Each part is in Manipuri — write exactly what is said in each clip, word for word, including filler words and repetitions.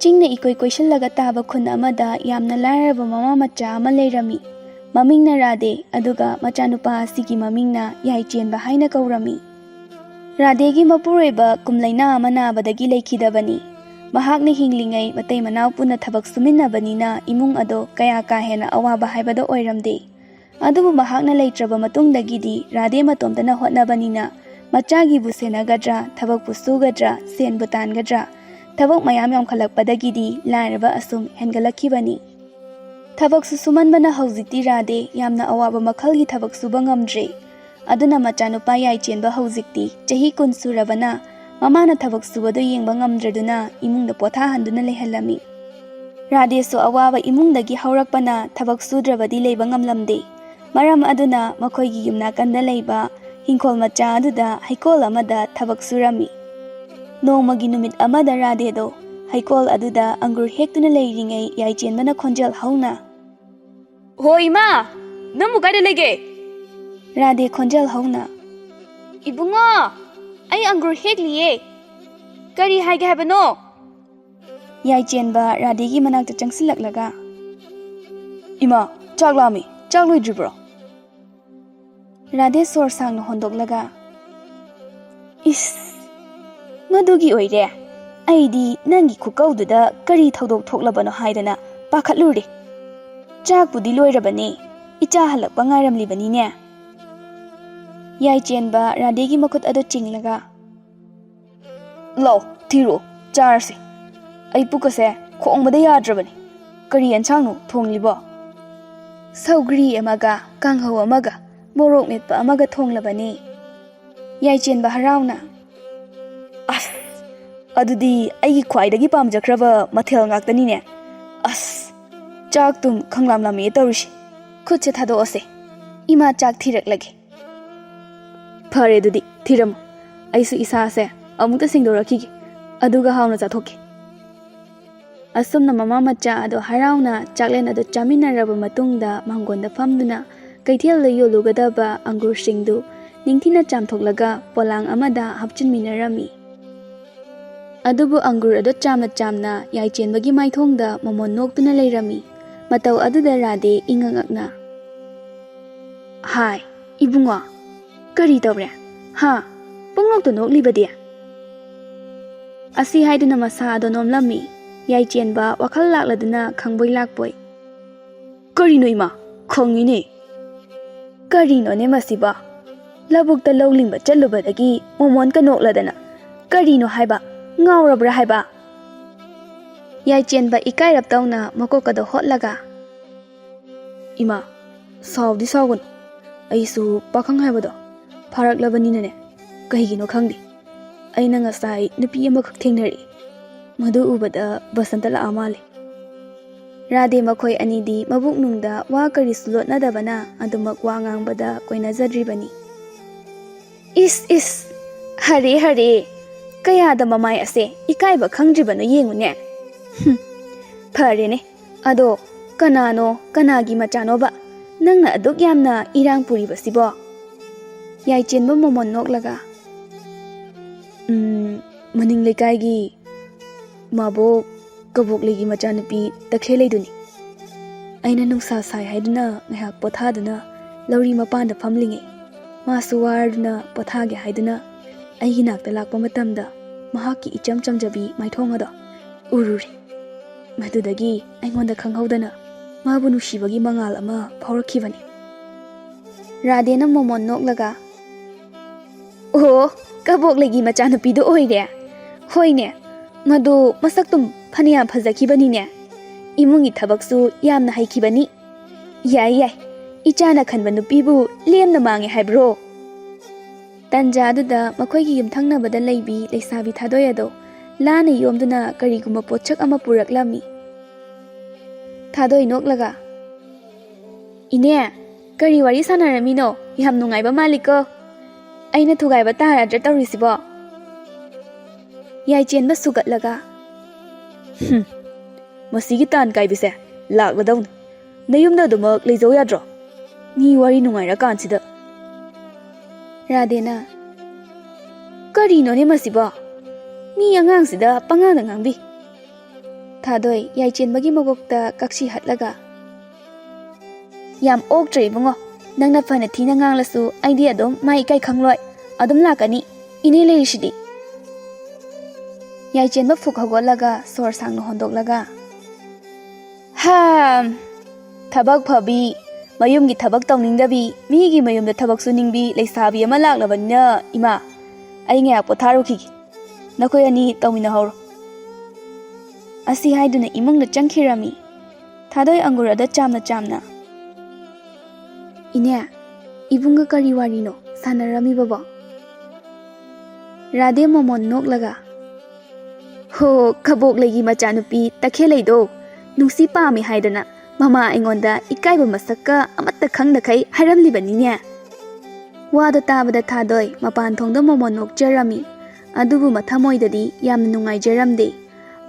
ꯏꯪꯅ ꯏꯀꯣꯏ ꯀꯣꯏꯁꯤꯜꯂꯒ ꯇꯥꯕ ꯈꯨꯟ ꯑꯃꯗ ꯌꯥꯝꯅ ꯂꯥꯏꯔꯕ ꯃꯃꯥ ꯃꯆꯥ ꯑꯃ ꯂꯩꯔꯝꯃꯤ꯫ ꯃꯃꯤꯡꯅ ꯔꯥꯙꯦ, ꯑꯗꯨꯒ ꯃꯆꯥꯅꯨꯄꯥ ꯑꯁꯤꯒꯤ ꯃꯃꯤꯡꯅ ꯌꯥꯏꯆꯦꯟꯕ ꯍꯥꯏꯅ ꯀꯧꯔꯝꯃꯤ꯫ ꯔꯥꯙꯦꯒꯤ ꯃꯄꯨꯔꯣꯏꯕ ꯀꯨꯝꯂꯩꯅꯥ ꯑꯃ ꯅꯥꯕꯗꯒꯤ ꯂꯩꯈꯤꯗꯕꯅꯤ꯫ ꯃꯍꯥꯛꯅ ꯍꯤꯡꯂꯤꯉꯩ ꯃꯇꯩ ꯃꯅꯥꯎ ꯄꯨꯟꯅ ꯊꯕꯛ ꯁꯨꯃꯤꯟꯅꯕꯅꯤꯅ ꯏꯃꯨꯡ ꯑꯗꯣ ꯀꯌꯥ ꯀꯥ ꯍꯦꯟꯅ ꯑꯋꯥꯕ ꯍꯥꯏꯕꯗꯣ ꯑꯣꯏꯔꯝꯗꯦ꯫ ꯑꯗꯨꯕꯨ ꯃꯍꯥꯛꯅ ꯂꯩꯇ꯭ꯔꯕ ꯃꯇꯨꯡꯗꯒꯤꯗꯤ ꯔꯥꯙꯦ ꯃꯇꯣꯝꯇꯅ ꯍꯣꯠꯅꯕꯅꯤꯅ ꯃꯆꯥꯒꯤꯕꯨ ꯁꯦꯟꯅꯒꯗ꯭ꯔꯥ, ꯊꯕꯛꯄꯨ ꯁꯨꯒꯗ꯭ꯔꯥ, ꯁꯦꯟꯕꯨ ꯇꯥꯟꯒꯗ꯭ꯔꯥ, ꯊꯕꯛ ꯃꯌꯥꯝ ꯌꯥꯝꯈꯠꯂꯛꯄꯗꯒꯤꯗꯤ ꯂꯥꯏꯔꯕ ꯑꯁꯨꯝ ꯍꯦꯟꯒꯠꯂꯛꯈꯤꯕꯅꯤ꯫ ꯊꯕꯛꯁꯨ ꯁꯨꯃꯟꯕꯅ ꯍꯧꯖꯤꯛꯇꯤ ꯔꯥꯙꯦ ꯌꯥꯝꯅ ꯑꯋꯥꯕ ꯃꯈꯜꯒꯤ ꯊꯕꯛ ꯁꯨꯕ ꯉꯝꯗ꯭ꯔꯦ꯫ ꯑꯗꯨꯅ ꯃꯆꯥꯅꯨꯄꯥ ꯌꯥꯏꯆꯦꯟꯕ ꯍꯧꯖꯤꯛꯇꯤ ꯆꯍꯤ ꯀꯨꯟ ꯁꯨꯔꯕꯅ ꯃꯃꯥꯅ ꯊꯕꯛ ꯁꯨꯕꯗꯨ ꯌꯦꯡꯕ ꯉꯝꯗ꯭ꯔꯗꯨꯅ ꯏꯃꯨꯡꯗ ꯄꯣꯊꯥꯍꯟꯗꯨꯅ ꯂꯩꯍꯜꯂꯝꯃꯤ꯫ ꯔꯥꯙꯦꯁꯨ ꯑꯋꯥꯕ ꯏꯃꯨꯡꯗꯒꯤ ꯍꯧꯔꯛꯄꯅ ꯊꯕꯛ ꯁꯨꯗ꯭ꯔꯕꯗꯤ ꯂꯩꯕ ꯉꯝꯂꯝꯗꯦ꯫ ꯃꯔꯝ ꯑꯗꯨꯅ ꯃꯈꯣꯏꯒꯤ ꯌꯨꯝ ꯅꯥꯀꯟꯗ ꯂꯩꯕ ꯍꯤꯡꯈꯣꯜ ꯃꯆꯥ ꯑꯗꯨꯗ ꯍꯩꯀꯣꯜ ꯑꯃꯗ ꯊꯕꯛ ꯁꯨꯔꯝꯃꯤ꯫ ꯅꯣꯡꯃꯒꯤ ꯅꯨꯃꯤꯠ ꯑꯃꯗ ꯔꯥꯙꯦꯗꯣ ꯍꯩꯀꯣꯜ ꯑꯗꯨꯗ ꯑꯪꯒꯨꯔ ꯍꯦꯛꯇꯨꯅ ꯂꯩꯔꯤꯉꯩ ꯌꯥꯏꯆꯦꯟꯕꯅ ꯈꯣꯟꯖꯦꯜ ꯍꯧꯅ, "ꯍꯣ ꯏꯃꯥ, ꯅꯪꯕꯨ ꯀꯥꯏꯗ ꯂꯩꯒꯦ?" ꯔꯥꯙꯦ ꯈꯣꯟꯖꯦꯜ ꯍꯧꯅ, "ꯏꯕꯨꯡꯉꯣ, ꯑꯩ ꯑꯪꯒꯨꯔ ꯍꯦꯛꯂꯤꯌꯦ꯫ ꯀꯔꯤ ꯍꯥꯏꯒꯦ ꯍꯥꯏꯕꯅꯣ?" ꯌꯥꯏꯆꯦꯟꯕ ꯔꯥꯙꯦꯒꯤ ꯃꯅꯥꯛꯇ ꯆꯪꯁꯤꯜꯂꯛꯂꯒ, "ꯏꯃꯥ, ꯆꯥꯛ ꯂꯥꯝꯃꯤ, ꯆꯥꯛ ꯂꯣꯏꯗ꯭ꯔꯤꯕ꯭ꯔꯣ?" ꯔꯥꯙꯦ ꯁꯣꯔ ꯁꯥꯡꯅ ꯍꯣꯟꯗꯣꯛꯂꯒ, "ꯏꯁ, ꯃꯗꯨꯒꯤ ꯑꯣꯏꯔꯦ꯫ ꯑꯩꯗꯤ ꯅꯪꯒꯤ ꯈꯨꯀꯧꯗꯨꯗ ꯀꯔꯤ ꯊꯧꯗꯣꯛ ꯊꯣꯛꯂꯕꯅꯣ ꯍꯥꯏꯗꯅ ꯄꯥꯈꯠꯂꯨꯔꯦ꯫ ꯆꯥꯛꯄꯨꯗꯤ ꯂꯣꯏꯔꯕꯅꯦ, ꯏꯆꯥ ꯍꯜꯂꯛꯄ ꯉꯥꯏꯔꯝꯂꯤꯕꯅꯤꯅꯦ꯫" ꯌꯥꯏꯆꯦꯟꯕ ꯔꯥꯙꯦꯒꯤ ꯃꯈꯨꯠ ꯑꯗꯨ ꯆꯤꯡꯂꯒ, "ꯂꯥꯎ, ꯊꯤꯔꯣ, ꯆꯥꯔꯁꯤ꯫ ꯑꯩ ꯄꯨꯛꯀꯁꯦ ꯈꯣꯡꯕꯗ ꯌꯥꯗ꯭ꯔꯕꯅꯤ꯫ ꯀꯔꯤ ꯑꯦꯟꯁꯥꯡꯅꯣ ꯊꯣꯡꯂꯤꯕꯣ?" "ꯁꯧꯒ꯭ꯔꯤ ꯑꯃꯒ, ꯀꯥꯡꯍꯧ ꯑꯃꯒ, ꯃꯣꯔꯣꯛ ꯃꯦꯠꯄ ꯑꯃꯒ ꯊꯣꯡꯂꯕꯅꯤ꯫" ꯌꯥꯏꯆꯦꯟꯕ ꯍꯔꯥꯎꯅ, "ꯑꯁ, ꯑꯗꯨꯗꯤ ꯑꯩꯒꯤ ꯈ꯭ꯋꯥꯏꯗꯒꯤ ꯄꯥꯝꯖꯈ꯭ꯔꯕ ꯃꯊꯦꯜ ꯉꯥꯛꯇꯅꯤꯅꯦ꯫ ꯑꯁ, ꯆꯥꯛ ꯇꯨꯝ ꯈꯪꯂꯥꯝ ꯂꯥꯝꯃꯛꯑꯦ ꯇꯧꯔꯤꯁꯤ꯫ ꯈꯨꯠꯁꯦ ꯊꯥꯗꯣꯛꯑꯁꯦ, ꯏꯃꯥ ꯆꯥꯛ ꯊꯤꯔꯛꯂꯒꯦ꯫" "ꯐꯔꯦ, ꯑꯗꯨꯗꯤ ꯊꯤꯔꯝꯃꯣ꯫ ꯑꯩꯁꯨ ꯏꯁꯥꯁꯦ ꯑꯃꯨꯛꯇ ꯁꯦꯡꯗꯣꯔꯛꯈꯤꯒꯦ, ꯑꯗꯨꯒ ꯍꯥꯎꯅ ꯆꯥꯊꯣꯛꯀꯦ꯫" ꯑꯁꯨꯝꯅ ꯃꯃꯥ ꯃꯆꯥ ꯑꯗꯣ ꯍꯔꯥꯎꯅ ꯆꯥꯛꯂꯦꯟ ꯑꯗꯨ ꯆꯥꯃꯤꯟꯅꯔꯕ ꯃꯇꯨꯡꯗ ꯃꯥꯡꯒꯣꯟꯗ ꯐꯝꯗꯨꯅ ꯀꯩꯊꯦꯜꯗ ꯌꯣꯜꯂꯨꯒꯗꯕ ꯑꯪꯒꯨꯔꯁꯤꯡꯗꯨ ꯅꯤꯡꯊꯤꯅ ꯆꯥꯝꯊꯣꯛꯂꯒ ꯄꯣꯂꯥꯡ ꯑꯃꯗ ꯍꯥꯞꯆꯤꯟꯃꯤꯟꯅꯔꯝꯃꯤ꯫ ꯑꯗꯨꯕꯨ ꯑꯪꯒꯨꯔ ꯑꯗꯨ ꯆꯥꯝꯅ ꯆꯥꯝꯅ ꯌꯥꯏꯆꯦꯟꯕꯒꯤ ꯃꯥꯏꯊꯣꯡꯗ ꯃꯣꯃꯣꯟ ꯅꯣꯛꯇꯨꯅ ꯂꯩꯔꯝꯃꯤ꯫ ꯃꯇꯧ ꯑꯗꯨꯗ ꯔꯥꯙꯦ ꯏꯉꯛ ꯉꯛꯅ, "ꯍꯥꯏ, ꯏꯕꯨꯡꯉꯣ, ꯀꯔꯤ ꯇꯧꯔꯦ? ꯍꯥ? ꯄꯨꯡꯅꯣꯛꯇ ꯅꯣꯛꯂꯤꯕꯗꯤ?" ꯑꯁꯤ ꯍꯥꯏꯗꯨꯅ ꯃꯁꯥ ꯑꯗꯣ ꯅꯣꯝꯂꯝꯃꯤ꯫ ꯌꯥꯏꯆꯦꯟꯕ ꯋꯥꯈꯜ ꯂꯥꯛꯂꯗꯨꯅ ꯈꯪꯕꯣꯏ ꯂꯥꯛꯄꯣꯏ, "ꯀꯔꯤꯅꯣ ꯏꯃꯥ? ꯈꯪꯉꯤꯅꯦ꯫ ꯀꯔꯤꯅꯣꯅꯦ ꯃꯁꯤꯕꯣ? ꯂꯧꯕꯨꯛꯇ ꯂꯧ ꯂꯤꯡꯕ ꯆꯠꯂꯨꯕꯗꯒꯤ ꯃꯣꯃꯣꯟ ꯀꯅꯣꯛꯂꯗꯅ꯫ ꯀꯔꯤꯅꯣ ꯍꯥꯏꯕ? ꯉꯥꯎꯔꯕ꯭ꯔꯥ ꯍꯥꯏꯕ?" ꯌꯥꯏꯆꯦꯟꯕ ꯏꯀꯥꯏꯔꯞ ꯇꯧꯅ ꯃꯀꯣꯛ ꯑꯗꯣ ꯍꯣꯠꯂꯒ, "ꯏꯃꯥ, ꯁꯥꯎꯗꯤ ꯁꯥꯎꯒꯅꯨ꯫ ꯑꯩꯁꯨ ꯄꯥꯈꯪ ꯍꯥꯏꯕꯗꯣ ꯐꯥꯔꯛꯂꯕꯅꯤꯅꯅꯦ, ꯀꯩꯒꯤꯅꯣ ꯈꯪꯗꯦ, ꯑꯩꯅ ꯉꯁꯥꯏ ꯅꯨꯄꯤ ꯑꯃꯈꯛ ꯊꯦꯡꯅꯔꯛꯏ꯫ ꯃꯗꯨ ꯎꯕꯗ ꯕꯁꯟꯇ ꯂꯥꯛꯑ ꯃꯥꯜꯂꯦ꯫" ꯔꯥꯙꯦ ꯃꯈꯣꯏ ꯑꯅꯤꯗꯤ ꯃꯕꯨꯛꯅꯨꯡꯗ ꯋꯥ ꯀꯔꯤꯁꯨ ꯂꯣꯠꯅꯗꯕꯅ ꯑꯗꯨꯃꯛ ꯋꯥ ꯉꯥꯡꯕꯗ ꯀꯣꯏꯅꯖꯗ꯭ꯔꯤꯕꯅꯤ꯫ "ꯏꯁ, ꯏꯁ, ꯍꯔꯦ, ꯍꯔꯦ, ꯀꯌꯥꯗ ꯃꯃꯥꯏ ꯑꯁꯦ ꯏꯀꯥꯏꯕ ꯈꯪꯗ꯭ꯔꯤꯕꯅꯣ ꯌꯦꯡꯉꯨꯅꯦ꯫ ꯍꯨꯝ, ꯐꯔꯦꯅꯦ, ꯑꯗꯣ ꯀꯅꯥꯅꯣ, ꯀꯅꯥꯒꯤ ꯃꯆꯥꯅꯣꯕ ꯅꯪꯅ ꯑꯗꯨꯛ ꯌꯥꯝꯅ ꯏꯔꯥꯡ ꯄꯨꯔꯤꯕꯁꯤꯕꯣ?" ꯌꯥꯏꯆꯦꯟꯕ ꯃꯣꯃꯣꯟ ꯅꯣꯛꯂꯒ, "ꯎꯝ, ꯃꯅꯤꯡ ꯂꯩꯀꯥꯏꯒꯤ ꯃꯥꯕꯣꯛ ꯀꯕꯣꯛꯂꯩꯒꯤ ꯃꯆꯥꯅꯨꯄꯤ ꯇꯈꯦꯜꯂꯩꯗꯨꯅꯤ꯫ ꯑꯩꯅ ꯅꯨꯡꯁꯥ ꯁꯥꯏ ꯍꯥꯏꯗꯨꯅ ꯉꯥꯏꯍꯥꯛ ꯄꯣꯊꯥꯗꯨꯅ ꯂꯧꯔꯤ ꯃꯄꯥꯟꯗ ꯐꯝꯂꯤꯉꯩ, ꯃꯥꯁꯨ ꯋꯥꯔꯗꯨꯅ ꯄꯣꯊꯥꯒꯦ ꯍꯥꯏꯗꯨꯅ ꯑꯩꯒꯤ ꯅꯥꯛꯇ ꯂꯥꯛꯄ ꯃꯇꯝꯗ ꯃꯍꯥꯛꯀꯤ ꯏꯆꯝ ꯆꯝꯖꯕꯤ ꯃꯥꯏꯊꯣꯡ ꯑꯗꯣ ꯎꯔꯨꯔꯦ꯫ ꯃꯗꯨꯗꯒꯤ ꯑꯩꯉꯣꯟꯗ ꯈꯪꯍꯧꯗꯅ ꯃꯥꯕꯨ ꯅꯨꯡꯁꯤꯕꯒꯤ ꯃꯉꯥꯜ ꯑꯃ ꯐꯥꯎꯔꯛꯈꯤꯕꯅꯤ꯫" ꯔꯥꯙꯦꯅ ꯃꯣꯃꯣꯟ ꯅꯣꯛꯂꯒ, "ꯑꯣ, ꯀꯕꯣꯛꯂꯩꯒꯤ ꯃꯆꯥꯅꯨꯄꯤꯗꯨ ꯑꯣꯏꯔꯦ꯫ ꯍꯣꯏꯅꯦ, ꯃꯗꯨ ꯃꯁꯛꯇꯨꯝ ꯐꯅꯌꯥꯝ ꯐꯖꯈꯤꯕꯅꯤꯅꯦ꯫ ꯏꯃꯨꯡꯒꯤ ꯊꯕꯛꯁꯨ ꯌꯥꯝꯅ ꯍꯩꯈꯤꯕꯅꯤ꯫ ꯌꯥꯏ, ꯌꯥꯏ, ꯏꯆꯥꯅ ꯈꯟꯕ ꯅꯨꯄꯤꯕꯨ ꯂꯦꯝꯅ ꯃꯥꯡꯉꯦ ꯍꯥꯏꯕ꯭ꯔꯣ?" ꯇꯟꯖꯥ ꯑꯗꯨꯗ ꯃꯈꯣꯏꯒꯤ ꯌꯨꯝꯊꯪꯅꯕꯗ ꯂꯩꯕꯤ ꯂꯩꯁꯥꯕꯤ ꯊꯥꯗꯣꯏ ꯑꯗꯣ ꯂꯥꯅ ꯌꯣꯝꯗꯨꯅ ꯀꯔꯤꯒꯨꯝꯕ ꯄꯣꯠꯁꯛ ꯑꯃ ꯄꯨꯔꯛꯂꯝꯃꯤ꯫ ꯊꯥꯗꯣꯏ ꯅꯣꯛꯂꯒ, "ꯏꯅꯦ, ꯀꯔꯤ ꯋꯥꯔꯤ ꯁꯥꯟꯅꯔꯝꯃꯤꯅꯣ? ꯌꯥꯝ ꯅꯨꯡꯉꯥꯏꯕ ꯃꯥꯜꯂꯤꯀꯣ꯫ ꯑꯩꯅ ꯊꯨꯒꯥꯏꯕ ꯇꯥꯔꯗ꯭ꯔꯥ ꯇꯧꯔꯤꯁꯤꯕꯣ?" ꯌꯥꯏꯆꯦꯟꯕ ꯁꯨꯒꯠꯂꯒ, "ꯍꯨꯝ, ꯃꯁꯤꯒꯤ ꯇꯥꯟ ꯀꯥꯏꯕꯤꯁꯦ ꯂꯥꯛꯂꯗꯧꯅꯤ꯫ ꯅꯌꯨꯝꯗ ꯑꯗꯨꯃꯛ ꯂꯩꯖꯧ ꯌꯥꯗ꯭ꯔꯣ? ꯃꯤ ꯋꯥꯔꯤ ꯅꯨꯡꯉꯥꯏꯔꯀꯥꯟꯁꯤꯗ꯫" ꯔꯥꯙꯦꯅ, "ꯀꯔꯤꯅꯣꯅꯦ ꯃꯁꯤꯕꯣ? ꯃꯤ ꯑꯉꯥꯡꯁꯤꯗ ꯄꯉꯥꯡꯗ ꯉꯥꯡꯕꯤ꯫ ꯊꯥꯗꯣꯏ ꯌꯥꯏꯆꯦꯟꯕꯒꯤ ꯃꯀꯣꯛꯇ ꯀꯛꯁꯤ ꯍꯠꯂꯒ, "ꯌꯥꯝ ꯑꯣꯛꯇ꯭ꯔꯦ ꯏꯕꯨꯡꯉꯣ, ꯅꯪꯅ ꯐꯅ ꯊꯤꯅ ꯉꯥꯡꯂꯁꯨ ꯑꯩꯗꯤ ꯑꯗꯨꯝ ꯃꯥꯏ ꯏꯀꯥꯏ ꯈꯪꯂꯣꯏ, ꯑꯗꯨꯝ ꯂꯥꯛꯀꯅꯤ, ꯏꯅꯦ ꯂꯩꯔꯤꯁꯤꯗꯤ꯫" ꯌꯥꯏꯆꯦꯟꯕ ꯐꯨꯛ ꯍꯧꯒꯠꯂꯒ ꯁꯣꯔ ꯁꯥꯡꯅ ꯍꯣꯟꯗꯣꯛꯂꯒ, "ꯍꯥꯝ, ꯊꯕꯛ ꯐꯕꯤ, ꯃꯌꯨꯝꯒꯤ ꯊꯕꯛ ꯇꯧꯅꯤꯡꯗꯕꯤ, ꯃꯤꯒꯤ ꯃꯌꯨꯝꯗ ꯊꯕꯛ ꯁꯨꯅꯤꯡꯕꯤ ꯂꯩꯁꯥꯕꯤ ꯑꯃ ꯂꯥꯛꯂꯕꯅꯤꯅ ꯏꯃꯥ, ꯑꯩ ꯉꯥꯏꯍꯥꯛ ꯄꯣꯊꯥꯔꯨꯈꯤꯒꯦ꯫ ꯅꯈꯣꯏ ꯑꯅꯤ ꯇꯧꯃꯤꯟꯅꯍꯧꯔꯣ꯫" ꯑꯁꯤ ꯍꯥꯏꯗꯨꯅ ꯏꯃꯨꯡꯗ ꯆꯪꯈꯤꯔꯝꯃꯤ꯫ ꯊꯥꯗꯣꯏ ꯑꯪꯒꯨꯔ ꯑꯗꯨ ꯆꯥꯝꯅ ꯆꯥꯝꯅ, "ꯏꯅꯦ, ꯏꯕꯨꯡꯒ ꯀꯔꯤ ꯋꯥꯔꯤꯅꯣ ꯁꯥꯟꯅꯔꯝꯃꯤꯕꯕꯣ?" ꯔꯥꯙꯦ ꯃꯣꯃꯣꯟ ꯅꯣꯛꯂꯒ, "ꯍꯣ, ꯀꯕꯣꯛꯂꯩꯒꯤ ꯃꯆꯥꯅꯨꯄꯤ ꯇꯈꯦꯜꯂꯩꯗꯣ ꯅꯨꯡꯁꯤ ꯄꯥꯝꯃꯤ ꯍꯥꯏꯗꯅ ꯃꯃꯥ ꯑꯩꯉꯣꯟꯗ ꯏꯀꯥꯏꯕ ꯃꯁꯛꯀ ꯑꯃꯠꯇ ꯈꯪꯗꯈꯩ ꯍꯥꯏꯔꯝꯂꯤꯕꯅꯤꯅꯦ꯫" ꯋꯥꯗꯣ ꯇꯥꯕꯗ ꯊꯥꯗꯣꯏ ꯃꯄꯥꯟ ꯊꯣꯡꯗ ꯃꯣꯃꯣꯟ ꯅꯣꯛꯆꯔꯝꯃꯤ꯫ ꯑꯗꯨꯕꯨ ꯃꯊꯃꯣꯏꯗꯗꯤ ꯌꯥꯝꯅ ꯅꯨꯡꯉꯥꯏꯖꯔꯝꯗꯦ꯫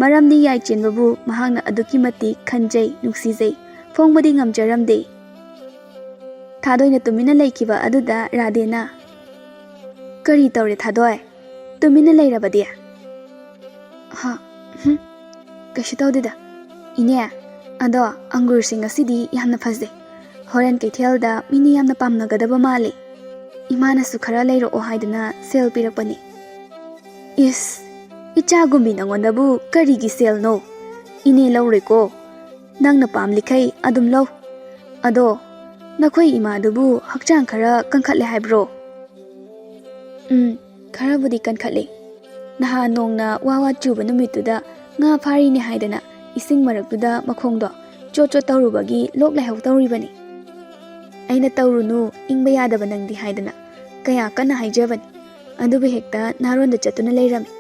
ꯃꯔꯝꯗꯤ ꯌꯥꯏꯆꯦꯟꯕꯕꯨ ꯃꯍꯥꯛꯅ ꯑꯗꯨꯛꯀꯤ ꯃꯇꯤꯛ ꯈꯟꯖꯩ, ꯅꯨꯡꯁꯤꯖꯩ, ꯐꯣꯡꯕꯗꯤ ꯉꯝꯖꯔꯝꯗꯦ꯫ ꯊꯥꯗꯣꯏꯅ ꯇꯨꯃꯤꯟꯅ ꯂꯩꯈꯤꯕ ꯑꯗꯨꯗ ꯔꯥꯙꯦꯅ, "ꯀꯔꯤ ꯇꯧꯔꯦ ꯊꯥꯗꯣꯏ? ꯇꯨꯃꯤꯟꯅ ꯂꯩꯔꯕꯗꯤ?" "ꯍꯥ, ꯍꯨꯝ, ꯀꯩꯁꯨ ꯇꯧꯗꯦꯗ꯫ ꯏꯅꯦ, ꯑꯗꯣ ꯑꯪꯒꯨꯔꯁꯤꯡ ꯑꯁꯤꯗꯤ ꯌꯥꯝꯅ ꯐꯖꯩ꯫ ꯍꯣꯔꯦꯟ ꯀꯩꯊꯦꯜꯗ ꯃꯤꯅ ꯌꯥꯝꯅ ꯄꯥꯝꯅꯒꯗꯕ ꯃꯥꯜꯂꯤ꯫ ꯏꯃꯥꯅꯁꯨ ꯈꯔ ꯂꯩꯔꯛꯑꯣ ꯍꯥꯏꯗꯨꯅ ꯁꯦꯜ ꯄꯤꯔꯛꯄꯅꯤ꯫" "ꯏꯁ, ꯏꯆꯥꯒꯨꯝꯕꯤ ꯅꯉꯣꯟꯗꯕꯨ ꯀꯔꯤꯒꯤ ꯁꯦꯜꯅꯣ? ꯏꯅꯦ ꯂꯧꯔꯣꯏꯀꯣ꯫ ꯅꯪꯅ ꯄꯥꯝꯂꯤꯈꯩ ꯑꯗꯨꯝ ꯂꯧ꯫ ꯑꯗꯣ ꯅꯈꯣꯏ ꯏꯃꯥꯗꯨꯕꯨ ꯍꯛꯆꯥꯡ ꯈꯔ ꯀꯟꯈꯠꯂꯦ ꯍꯥꯏꯕ꯭ꯔꯣ?" "ꯎꯝ, ꯈꯔꯕꯨꯗꯤ ꯀꯟꯈꯠꯂꯦ꯫ ꯅꯍꯥꯟ ꯅꯣꯡꯅ ꯋꯥ ꯋꯥ ꯆꯨꯕ ꯅꯨꯃꯤꯠꯇꯨꯗ ꯉꯥ ꯐꯥꯔꯤꯅꯦ ꯍꯥꯏꯗꯅ ꯏꯁꯤꯡ ꯃꯔꯛꯇꯨꯗ ꯃꯈꯣꯡꯗꯣ ꯆꯣꯠ ꯆꯣꯠ ꯇꯧꯔꯨꯕꯒꯤ ꯂꯣꯛ ꯂꯥꯏꯍꯧ ꯇꯧꯔꯤꯕꯅꯤ꯫ ꯑꯩꯅ 'ꯇꯧꯔꯨꯅꯨ, ꯏꯪꯕ ꯌꯥꯗꯕ ꯅꯪꯗꯤ' ꯍꯥꯏꯗꯅ ꯀꯌꯥ ꯀꯟꯅ ꯍꯥꯏꯖꯕꯅꯤ, ꯑꯗꯨꯕꯨ ꯍꯦꯛꯇ ꯅꯥꯔꯣꯟꯗ ꯆꯠꯇꯨꯅ ꯂꯩꯔꯝꯃꯤ꯫"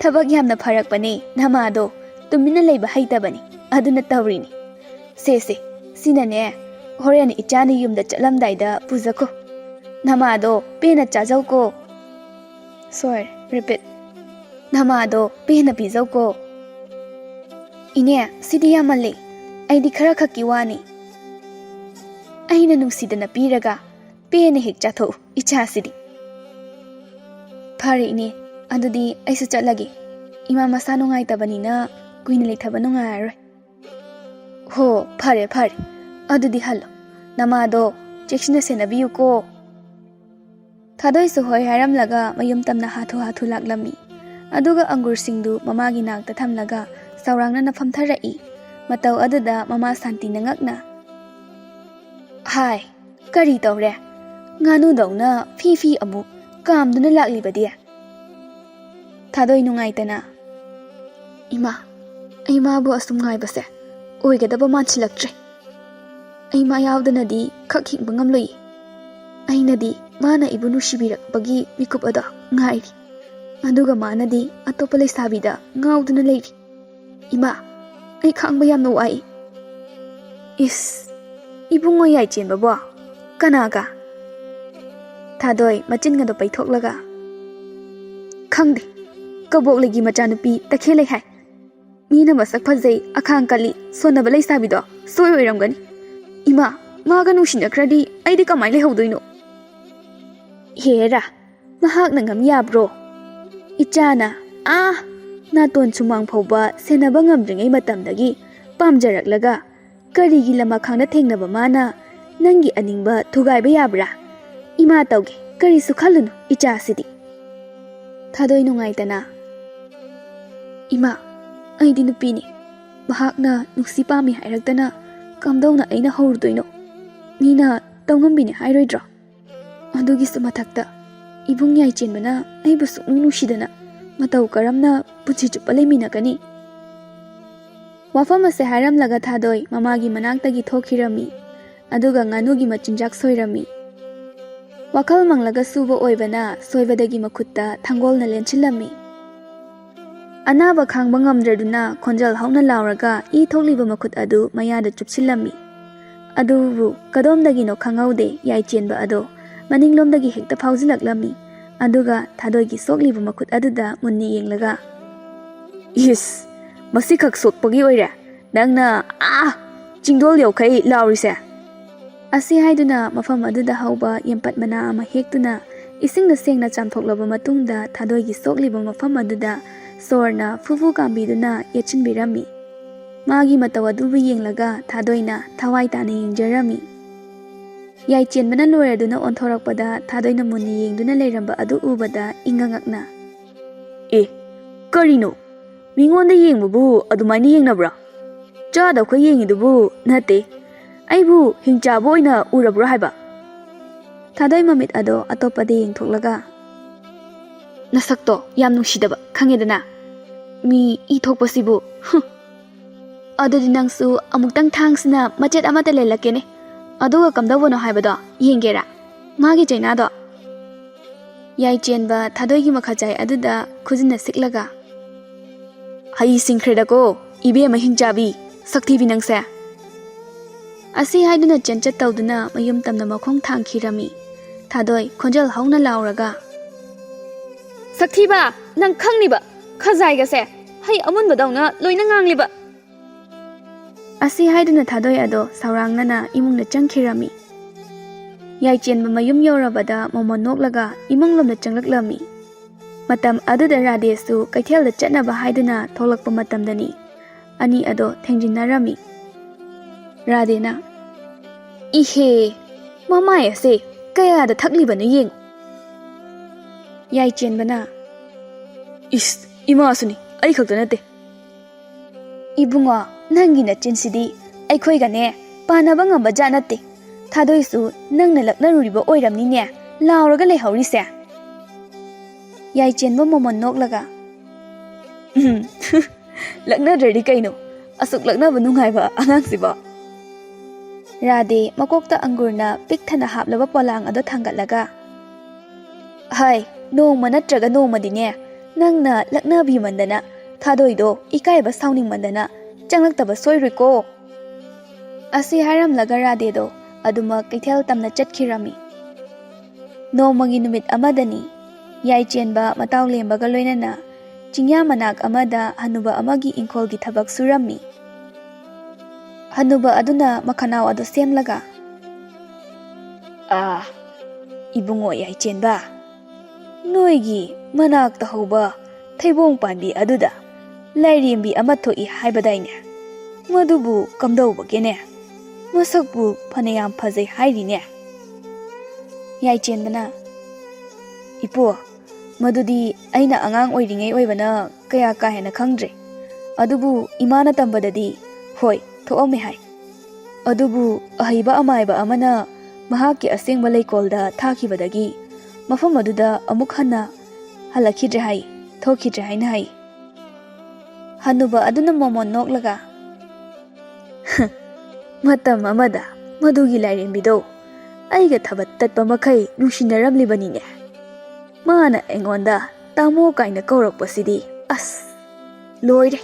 "ꯊꯕꯛ ꯌꯥꯝꯅ ꯐꯔꯛꯄꯅꯦ ꯅꯃꯥꯗꯣ, ꯇꯨꯃꯤꯟꯅ ꯂꯩꯕ ꯍꯩꯇꯕꯅꯤ, ꯑꯗꯨꯅ ꯇꯧꯔꯤꯅꯤ꯫ ꯁꯦ ꯁꯦ, ꯁꯤꯅꯅꯦ, ꯍꯣꯔꯦꯟ ꯏꯆꯥꯅ ꯌꯨꯝꯗ ꯆꯠꯂꯝꯗꯥꯏꯗ ꯄꯨꯖꯈꯣ꯫ ꯅꯃꯥꯗꯣ ꯄꯦꯟꯅ ꯆꯥꯖꯧꯀꯣ꯫" ꯁꯣꯏꯔꯦ, repeat꯫ "ꯅꯃꯥꯗꯣ ꯄꯦꯟꯅ ꯄꯤꯖꯧꯀꯣ꯫" "ꯏꯅꯦ, ꯁꯤꯗꯤ ꯌꯥꯝꯃꯜꯂꯦ꯫ ꯑꯩꯗꯤ ꯈꯔ ꯈꯛꯀꯤ ꯋꯥꯅꯤ꯫" "ꯑꯩꯅ ꯅꯨꯡꯁꯤꯗꯅ ꯄꯤꯔꯒ ꯄꯦꯟꯅ ꯍꯦꯛ ꯆꯥꯊꯣꯛꯎ ꯏꯆꯥꯁꯤꯗꯤ꯫" "ꯐꯔꯦ ꯏꯅꯦ, ꯑꯗꯨꯗꯤ ꯑꯩꯁꯨ ꯆꯠꯂꯒꯦ꯫ ꯏꯃꯥ ꯃꯁꯥ ꯅꯨꯡꯉꯥꯏꯇꯕꯅꯤꯅ ꯀꯨꯏꯅ ꯂꯩꯊꯕ ꯅꯨꯡꯉꯥꯏꯔꯔꯣꯏ꯫" "ꯍꯣ, ꯐꯔꯦ ꯐꯔꯦ, ꯑꯗꯨꯗꯤ ꯍꯜꯂꯣ꯫ ꯅꯃꯥꯗꯣ ꯆꯦꯛꯁꯤꯟꯅ ꯁꯦꯟꯅꯕꯤꯌꯨꯀꯣ꯫" ꯊꯥꯗꯣꯏꯁꯨ ꯍꯣꯏ ꯍꯥꯏꯔꯝꯂꯒ ꯃꯌꯨꯝ ꯇꯝꯅ ꯍꯥꯊꯨ ꯍꯥꯊꯨ ꯂꯥꯛꯂꯝꯃꯤ꯫ ꯑꯗꯨꯒ ꯑꯪꯒꯨꯔꯁꯤꯡꯗꯨ ꯃꯃꯥꯒꯤ ꯅꯥꯛꯇ ꯊꯝꯂꯒ ꯁꯥꯎꯔꯥꯡꯅꯅ ꯐꯝꯊꯔꯛꯏ꯫ ꯃꯇꯧ ꯑꯗꯨꯗ ꯃꯃꯥ ꯁꯥꯟꯇꯤꯅ ꯉꯛꯅ, "ꯍꯥꯏ, ꯀꯔꯤ ꯇꯧꯔꯦ? ꯉꯥꯅꯨꯗꯧꯅ ꯐꯤ ꯐꯤ ꯑꯃꯨꯛ ꯀꯥꯝꯗꯨꯅ ꯂꯥꯛꯂꯤꯕꯗꯤ?" ꯊꯥꯗꯣꯏ ꯅꯨꯡꯉꯥꯏꯇꯅ, "ꯏꯃꯥ, ꯑꯩ ꯃꯥꯕꯨ ꯑꯁꯨꯝ ꯉꯥꯏꯕꯁꯦ ꯑꯣꯏꯒꯗꯕ ꯃꯥꯟꯁꯤꯜꯂꯛꯇ꯭ꯔꯦ꯫ ꯑꯩ ꯃꯥ ꯌꯥꯎꯗꯅꯗꯤ ꯈꯛ ꯍꯤꯡꯕ ꯉꯝꯂꯣꯏꯌꯦ꯫ ꯑꯩꯅꯗꯤ ꯃꯥꯅ ꯑꯩꯕꯨ ꯅꯨꯡꯁꯤꯕꯤꯔꯛꯄꯒꯤ ꯃꯤꯀꯨꯞ ꯑꯗꯣ ꯉꯥꯏꯔꯤ꯫ ꯑꯗꯨꯒ ꯃꯥꯅꯗꯤ ꯑꯇꯣꯞꯄ ꯂꯩꯁꯥꯕꯤꯗ ꯉꯥꯎꯗꯨꯅ ꯂꯩꯔꯤ꯫ ꯏꯃꯥ, ꯑꯩ ꯈꯥꯡꯕ ꯌꯥꯝꯅ ꯋꯥꯏ꯫" "ꯏꯁ, ꯏꯕꯨꯡꯉꯣ ꯌꯥꯏꯆꯦꯟꯕꯕꯣ? ꯀꯅꯥꯒ?" ꯊꯥꯗꯣꯏ ꯃꯆꯤꯟꯒꯗꯣ ꯄꯩꯊꯣꯛꯂꯒ, "ꯈꯪꯗꯦ, ꯀꯕꯣꯛꯂꯩꯒꯤ ꯃꯆꯥꯅꯨꯄꯤ ꯇꯈꯦꯜꯂꯩ ꯍꯥꯏ꯫ ꯃꯤꯅ ꯃꯁꯛ ꯐꯖꯩ, ꯑꯈꯥꯡ ꯀꯜꯂꯤ, ꯁꯣꯟꯅꯕ ꯂꯩꯁꯥꯕꯤꯗꯣ ꯁꯣꯏ ꯑꯣꯏꯔꯝꯒꯅꯤ꯫ ꯏꯃꯥ, ꯃꯥꯒ ꯅꯨꯡꯁꯤꯅꯈ꯭ꯔꯗꯤ ꯑꯩꯗꯤ ꯀꯃꯥꯏꯅ ꯂꯩꯍꯧꯗꯣꯏꯅꯣ?" "ꯍꯦꯔꯥ, ꯃꯍꯥꯛꯅ ꯉꯝ ꯌꯥꯕ꯭ꯔꯣ? ꯏꯆꯥꯅ ꯑꯥ ꯅꯥꯇꯣꯟ ꯁꯨꯃꯥꯡ ꯐꯥꯎꯕ ꯁꯦꯟꯅꯕ ꯉꯝꯗ꯭ꯔꯤꯉꯩ ꯃꯇꯝꯗꯒꯤ ꯄꯥꯝꯖꯔꯛꯂꯒ ꯀꯔꯤꯒꯤ ꯂꯃꯈꯥꯡꯗ ꯊꯦꯡꯅꯕ ꯃꯥꯅ ꯅꯪꯒꯤ ꯑꯅꯤꯡꯕ ꯊꯨꯒꯥꯏꯕ ꯌꯥꯕ꯭ꯔꯥ? ꯏꯃꯥ ꯇꯧꯒꯦ, ꯀꯔꯤꯁꯨ ꯈꯜꯂꯨꯅꯨ ꯏꯆꯥꯁꯤꯗꯤ꯫" ꯊꯥꯗꯣꯏ ꯅꯨꯡꯉꯥꯏꯇꯅ, "ꯏꯃꯥ, ꯑꯩꯗꯤ ꯅꯨꯄꯤꯅꯤ꯫ ꯃꯍꯥꯛꯅ ꯅꯨꯡꯁꯤ ꯄꯥꯝꯃꯤ ꯍꯥꯏꯔꯛꯇꯅ ꯀꯝꯗꯧꯅ ꯑꯩꯅ ꯍꯧꯔꯨꯗꯣꯏꯅꯣ? ꯃꯤꯅ ꯇꯧꯉꯝꯕꯤꯅꯤ ꯍꯥꯏꯔꯣꯏꯗ꯭ꯔꯣ? ꯑꯗꯨꯒꯤꯁꯨ ꯃꯊꯛꯇ ꯏꯕꯨꯡ ꯌꯥꯏꯆꯦꯟꯕꯅ ꯑꯩꯕꯨ ꯁꯨꯛꯅꯨꯡ ꯅꯨꯡꯁꯤꯗꯅ ꯃꯇꯧ ꯀꯔꯝꯅ ꯄꯨꯟꯁꯤ ꯆꯨꯞꯄ ꯂꯩꯃꯤꯟꯅꯒꯅꯤ?" ꯋꯥꯐꯝ ꯑꯁꯦ ꯍꯥꯏꯔꯝꯂꯒ ꯊꯥꯗꯣꯏ ꯃꯃꯥꯒꯤ ꯃꯅꯥꯛꯇꯒꯤ ꯊꯣꯛꯈꯤꯔꯝꯃꯤ꯫ ꯑꯗꯨꯒ ꯉꯥꯅꯨꯒꯤ ꯃꯆꯤꯟꯖꯥꯛ ꯁꯣꯏꯔꯝꯃꯤ꯫ ꯋꯥꯈꯜ ꯃꯪꯂꯒ ꯁꯨꯕ ꯑꯣꯏꯕꯅ ꯁꯣꯏꯕꯗꯒꯤ ꯃꯈꯨꯠꯇ ꯊꯥꯡꯒꯣꯜꯅ ꯂꯦꯟꯁꯤꯜꯂꯝꯃꯤ꯫ ꯑꯅꯥꯕ ꯈꯥꯡꯕ ꯉꯝꯗ꯭ꯔꯗꯨꯅ ꯈꯣꯟꯖꯦꯜ ꯍꯧꯅ ꯂꯥꯎꯔꯒ ꯏ ꯊꯣꯛꯂꯤꯕ ꯃꯈꯨꯠ ꯑꯗꯨ ꯃꯌꯥꯗ ꯆꯨꯞꯁꯤꯜꯂꯝꯃꯤ꯫ ꯑꯗꯨꯕꯨ ꯀꯗꯣꯝꯗꯒꯤꯅꯣ ꯈꯪꯍꯧꯗꯦ ꯌꯥꯏꯆꯦꯟꯕ ꯑꯗꯣ ꯃꯅꯤꯡꯂꯣꯝꯗꯒꯤ ꯍꯦꯛꯇ ꯐꯥꯎꯖꯤꯜꯂꯛꯂꯝꯃꯤ꯫ ꯑꯗꯨꯒ ꯊꯥꯗꯣꯏꯒꯤ ꯁꯣꯛꯂꯤꯕ ꯃꯈꯨꯠ ꯑꯗꯨꯗ ꯃꯨꯟꯅ ꯌꯦꯡꯂꯒ, "ꯏꯁ, ꯃꯁꯤꯈꯛ ꯁꯣꯛꯄꯒꯤ ꯑꯣꯏꯔꯦ ꯅꯪꯅ ꯑꯥ ꯆꯤꯡꯗꯣꯜ ꯌꯧꯈꯩ ꯂꯥꯎꯔꯤꯁꯦ?" ꯑꯁꯤ ꯍꯥꯏꯗꯨꯅ ꯃꯐꯝ ꯑꯗꯨꯗ ꯍꯧꯕ ꯌꯦꯝꯄꯠ ꯃꯅꯥ ꯑꯃ ꯍꯦꯛꯇꯨꯅ ꯏꯁꯤꯡꯅ ꯁꯦꯡꯅ ꯆꯥꯝꯊꯣꯛꯂꯕ ꯃꯇꯨꯡꯗ ꯊꯥꯗꯣꯏꯒꯤ ꯁꯣꯛꯂꯤꯕ ꯃꯐꯝ ꯑꯗꯨꯗ ꯁꯣꯔꯅ ꯐꯨꯐꯨ ꯀꯥꯝꯕꯤꯗꯨꯅ ꯌꯦꯠꯁꯤꯟꯕꯤꯔꯝꯃꯤ꯫ ꯃꯥꯒꯤ ꯃꯇꯧ ꯑꯗꯨꯕꯨ ꯌꯦꯡꯂꯒ ꯊꯥꯗꯣꯏꯅ ꯊꯋꯥꯏ ꯇꯥꯅ ꯌꯦꯡꯖꯔꯝꯃꯤ꯫ ꯌꯥꯏꯆꯦꯟꯕꯅ ꯂꯣꯏꯔꯗꯨꯅ ꯑꯣꯟꯊꯣꯔꯛꯄꯗ ꯊꯥꯗꯣꯏꯅ ꯃꯨꯟꯅ ꯌꯦꯡꯗꯨꯅ ꯂꯩꯔꯝꯕ ꯑꯗꯨ ꯎꯕꯗ ꯏꯉꯛ ꯉꯛꯅ, "ꯑꯦ, ꯀꯔꯤꯅꯣ? ꯃꯤꯉꯣꯟꯗ ꯌꯦꯡꯕꯕꯨ ꯑꯗꯨꯃꯥꯏꯅ ꯌꯦꯡꯅꯕ꯭ꯔꯥ? ꯆꯥꯗꯕꯈꯣꯏ ꯌꯦꯡꯉꯤꯗꯨꯕꯨ ꯅꯠꯇꯦ, ꯑꯩꯕꯨ ꯍꯤꯡꯆꯥꯕ ꯑꯣꯏꯅ ꯎꯔꯕ꯭ꯔꯥ ꯍꯥꯏꯕ?" ꯊꯥꯗꯣꯏ ꯃꯃꯤꯠ ꯑꯗꯣ ꯑꯇꯣꯞꯄꯗ ꯌꯦꯡꯊꯣꯛꯂꯒ, "ꯅꯁꯛꯇꯣ ꯌꯥꯝ ꯅꯨꯡꯁꯤꯗꯕ, ꯈꯪꯉꯦꯗꯅ? ꯃꯤ ꯏ ꯊꯣꯛꯄꯁꯤꯕꯨ, ꯍꯨꯝ!" "ꯑꯗꯨꯗꯤ ꯅꯪꯁꯨ ꯑꯃꯨꯛꯇꯪ ꯊꯥꯡꯁꯤꯅ ꯃꯆꯦꯠ ꯑꯃꯠꯇ ꯂꯦꯜꯂꯛꯀꯦꯅꯦ, ꯑꯗꯨꯒ ꯀꯝꯗꯧꯕꯅꯣ ꯍꯥꯏꯕꯗꯣ ꯌꯦꯡꯒꯦꯔꯥ? ꯃꯥꯒꯤ ꯆꯩꯅꯥꯗꯣ!" ꯌꯥꯏꯆꯦꯟꯕ ꯊꯥꯗꯣꯏꯒꯤ ꯃꯈꯥꯖꯥꯏ ꯑꯗꯨꯗ ꯈꯨꯖꯤꯟꯅ ꯁꯤꯛꯂꯒ, "ꯍꯩ ꯁꯤꯡꯈ꯭ꯔꯦꯗꯀꯣ, ꯏꯕꯦꯝꯃ ꯍꯤꯡꯆꯥꯕꯤ, ꯁꯛꯊꯤꯕꯤ ꯅꯪꯁꯦ!" ꯑꯁꯤ ꯍꯥꯏꯗꯨꯅ ꯆꯦꯟꯆꯠ ꯇꯧꯗꯨꯅ ꯃꯌꯨꯝ ꯇꯝꯅ ꯃꯈꯣꯡ ꯊꯥꯡꯈꯤꯔꯝꯃꯤ꯫ ꯊꯥꯗꯣꯏ ꯈꯣꯟꯖꯦꯜ ꯍꯧꯅ ꯂꯥꯎꯔꯒ, "ꯁꯛꯊꯤꯕ, ꯅꯪ ꯈꯪꯂꯤꯕ? ꯈꯖꯥꯏꯒꯁꯦ ꯍꯩ ꯑꯃꯨꯟꯕꯗꯧꯅ ꯂꯣꯏꯅ ꯉꯥꯡꯂꯤꯕ!" ꯑꯁꯤ ꯍꯥꯏꯗꯨꯅ ꯊꯥꯗꯣꯏ ꯑꯗꯣ ꯁꯥꯎꯔꯥꯡꯅꯅ ꯏꯃꯨꯡꯗ ꯆꯪꯈꯤꯔꯝꯃꯤ꯫ ꯌꯥꯏꯆꯦꯟꯕ ꯃꯌꯨꯝ ꯌꯧꯔꯕꯗ ꯃꯣꯃꯣꯟ ꯅꯣꯛꯂꯒ ꯏꯃꯨꯡ ꯂꯣꯝꯗ ꯆꯪꯂꯛꯂꯝꯃꯤ꯫ ꯃꯇꯝ ꯑꯗꯨꯗ ꯔꯥꯙꯦꯁꯨ ꯀꯩꯊꯦꯜꯗ ꯆꯠꯅꯕ ꯍꯥꯏꯗꯨꯅ ꯊꯣꯛꯂꯛꯄ ꯃꯇꯝꯗꯅꯤ꯫ ꯑꯅꯤ ꯑꯗꯣ ꯊꯦꯡꯖꯤꯟꯅꯔꯝꯃꯤ꯫ ꯔꯥꯙꯦꯅ, "ꯏꯍꯦ, ꯃꯃꯥꯏ ꯑꯁꯦ ꯀꯌꯥꯗ ꯊꯛꯂꯤꯕꯅꯣ ꯌꯦꯡꯉꯨ!" ꯌꯥꯏꯆꯦꯟꯕꯅ, "ꯏꯁ, ꯏꯃꯥꯁꯨꯅꯤ, ꯑꯩ ꯈꯛꯇ ꯅꯠꯇꯦ!" "ꯏꯕꯨꯡꯉꯣ, ꯅꯪꯒꯤ ꯅꯆꯤꯟꯁꯤꯗꯤ ꯑꯩꯈꯣꯏꯒꯅꯦ ꯄꯥꯟꯅꯕ ꯉꯝꯕ ꯖꯥꯠ ꯅꯠꯇꯦ꯫ ꯊꯥꯗꯣꯏꯁꯨ ꯅꯪꯅ ꯂꯛꯅꯔꯨꯔꯤꯕ ꯑꯣꯏꯔꯝꯅꯤꯅꯦ ꯂꯥꯎꯔꯒ ꯂꯩꯍꯧꯔꯤꯁꯦ!" ꯌꯥꯏꯆꯦꯟꯕ ꯃꯣꯃꯣꯟ ꯅꯣꯛꯂꯒ, "ꯎꯝ, ꯂꯛꯅꯗ꯭ꯔꯗꯤ ꯀꯩꯅꯣ, ꯑꯁꯨꯛ ꯂꯛꯅꯕ ꯅꯨꯡꯉꯥꯏꯕ ꯑꯉꯥꯡꯁꯤꯕꯣ!" ꯔꯥꯙꯦ ꯃꯀꯣꯛꯇ ꯑꯪꯒꯨꯔꯅ ꯄꯤꯛ ꯊꯟꯅ ꯍꯥꯞꯂꯕ ꯄꯣꯂꯥꯡ ꯑꯗꯨ ꯊꯥꯡꯒꯠꯂꯒ, "ꯍꯥꯏ, ꯅꯣꯡꯃ ꯅꯠꯇ꯭ꯔꯒ ꯅꯣꯡꯃꯗꯤꯅꯦ, ꯅꯪꯅ ꯂꯛꯅꯕꯤꯃꯟꯗꯅ ꯊꯥꯗꯣꯏꯗꯣ ꯏꯀꯥꯏꯕ ꯁꯥꯎꯅꯤꯡꯃꯟꯗꯅ ꯆꯪꯂꯛꯇꯕ ꯁꯣꯏꯔꯣꯏꯀꯣ!" ꯑꯁꯤ ꯍꯥꯏꯔꯝꯂꯒ ꯔꯥꯙꯦꯗꯣ ꯑꯗꯨꯃꯛ ꯀꯩꯊꯦꯜ ꯇꯝꯅ ꯆꯠꯈꯤꯔꯝꯃꯤ꯫ ꯅꯣꯡꯃꯒꯤ ꯅꯨꯃꯤꯠ ꯑꯃꯗꯅꯤ, ꯌꯥꯏꯆꯦꯟꯕ ꯃꯇꯥꯎ ꯂꯦꯝꯕꯒ ꯂꯣꯏꯅꯅ ꯆꯤꯡꯌꯥ ꯃꯅꯥꯛ ꯑꯃꯗ ꯍꯅꯨꯕ ꯑꯃꯒꯤ ꯏꯪꯈꯣꯜꯒꯤ ꯊꯕꯛ ꯁꯨꯔꯝꯃꯤ꯫ ꯍꯅꯨꯕ ꯑꯗꯨꯅ ꯃꯈꯅꯥꯎ ꯑꯗꯨ ꯁꯦꯝꯂꯒ, "ꯑꯥ, "ꯏꯕꯨꯡꯉꯣ ꯌꯥꯏꯆꯦꯟꯕ, ꯅꯣꯏꯒꯤ ꯃꯅꯥꯛꯇ ꯍꯧꯕ ꯊꯩꯕꯣꯡ ꯄꯥꯝꯕꯤ ꯑꯗꯨꯗ ꯂꯥꯏꯔꯦꯝꯕꯤ ꯑꯃ ꯊꯣꯛꯏ ꯍꯥꯏꯕꯗꯥꯏꯅꯦ? ꯃꯗꯨꯕꯨ ꯀꯝꯗꯧꯕꯒꯦꯅꯦ? ꯃꯁꯛꯄꯨ ꯐꯅꯌꯥꯝ ꯐꯖꯩ ꯍꯥꯏꯔꯤꯅꯦ꯫" ꯌꯥꯏꯆꯦꯟꯕꯅ, "ꯏꯄꯨ, ꯃꯗꯨꯗꯤ ꯑꯩꯅ ꯑꯉꯥꯡ ꯑꯣꯏꯔꯤꯉꯩ ꯑꯣꯏꯕꯅ ꯀꯌꯥ ꯀꯥ ꯍꯦꯟꯅ ꯈꯪꯗ꯭ꯔꯦ꯫ ꯑꯗꯨꯕꯨ ꯏꯃꯥꯅ ꯇꯝꯕꯗꯗꯤ, ꯍꯣꯏ, ꯊꯣꯛꯑꯝꯃꯦ ꯍꯥꯏ꯫ ꯑꯗꯨꯕꯨ ꯑꯍꯩꯕ ꯑꯃꯥꯏꯕ ꯑꯃꯅ ꯃꯍꯥꯛꯀꯤ ꯑꯁꯦꯡꯕ ꯂꯩꯀꯣꯜꯗ ꯊꯥꯈꯤꯕꯗꯒꯤ ꯃꯐꯝ ꯑꯗꯨꯗ ꯑꯃꯨꯛ ꯍꯟꯅ ꯍꯜꯂꯛꯈꯤꯗ꯭ꯔꯦ ꯍꯥꯏ, ꯊꯣꯛꯈꯤꯗ꯭ꯔꯦ ꯍꯥꯏꯅ ꯍꯥꯏ꯫" ꯍꯅꯨꯕ ꯑꯗꯨꯅ ꯃꯣꯃꯣꯟ ꯅꯣꯛꯂꯒ, "ꯃꯇꯝ ꯑꯃꯗ ꯃꯗꯨꯒꯤ ꯂꯥꯏꯔꯦꯝꯕꯤꯗꯣ ꯑꯩꯒ ꯊꯕꯛ ꯇꯠꯄ ꯃꯈꯩ ꯅꯨꯡꯁꯤꯅꯔꯝꯂꯤꯕꯅꯤꯅꯦ꯫ ꯃꯥꯅ ꯑꯩꯉꯣꯟꯗ ꯇꯥꯃꯣ ꯀꯥꯏꯅ ꯀꯧꯔꯛꯄꯁꯤꯗꯤ, ꯑꯁ, ꯂꯣꯏꯔꯦ꯫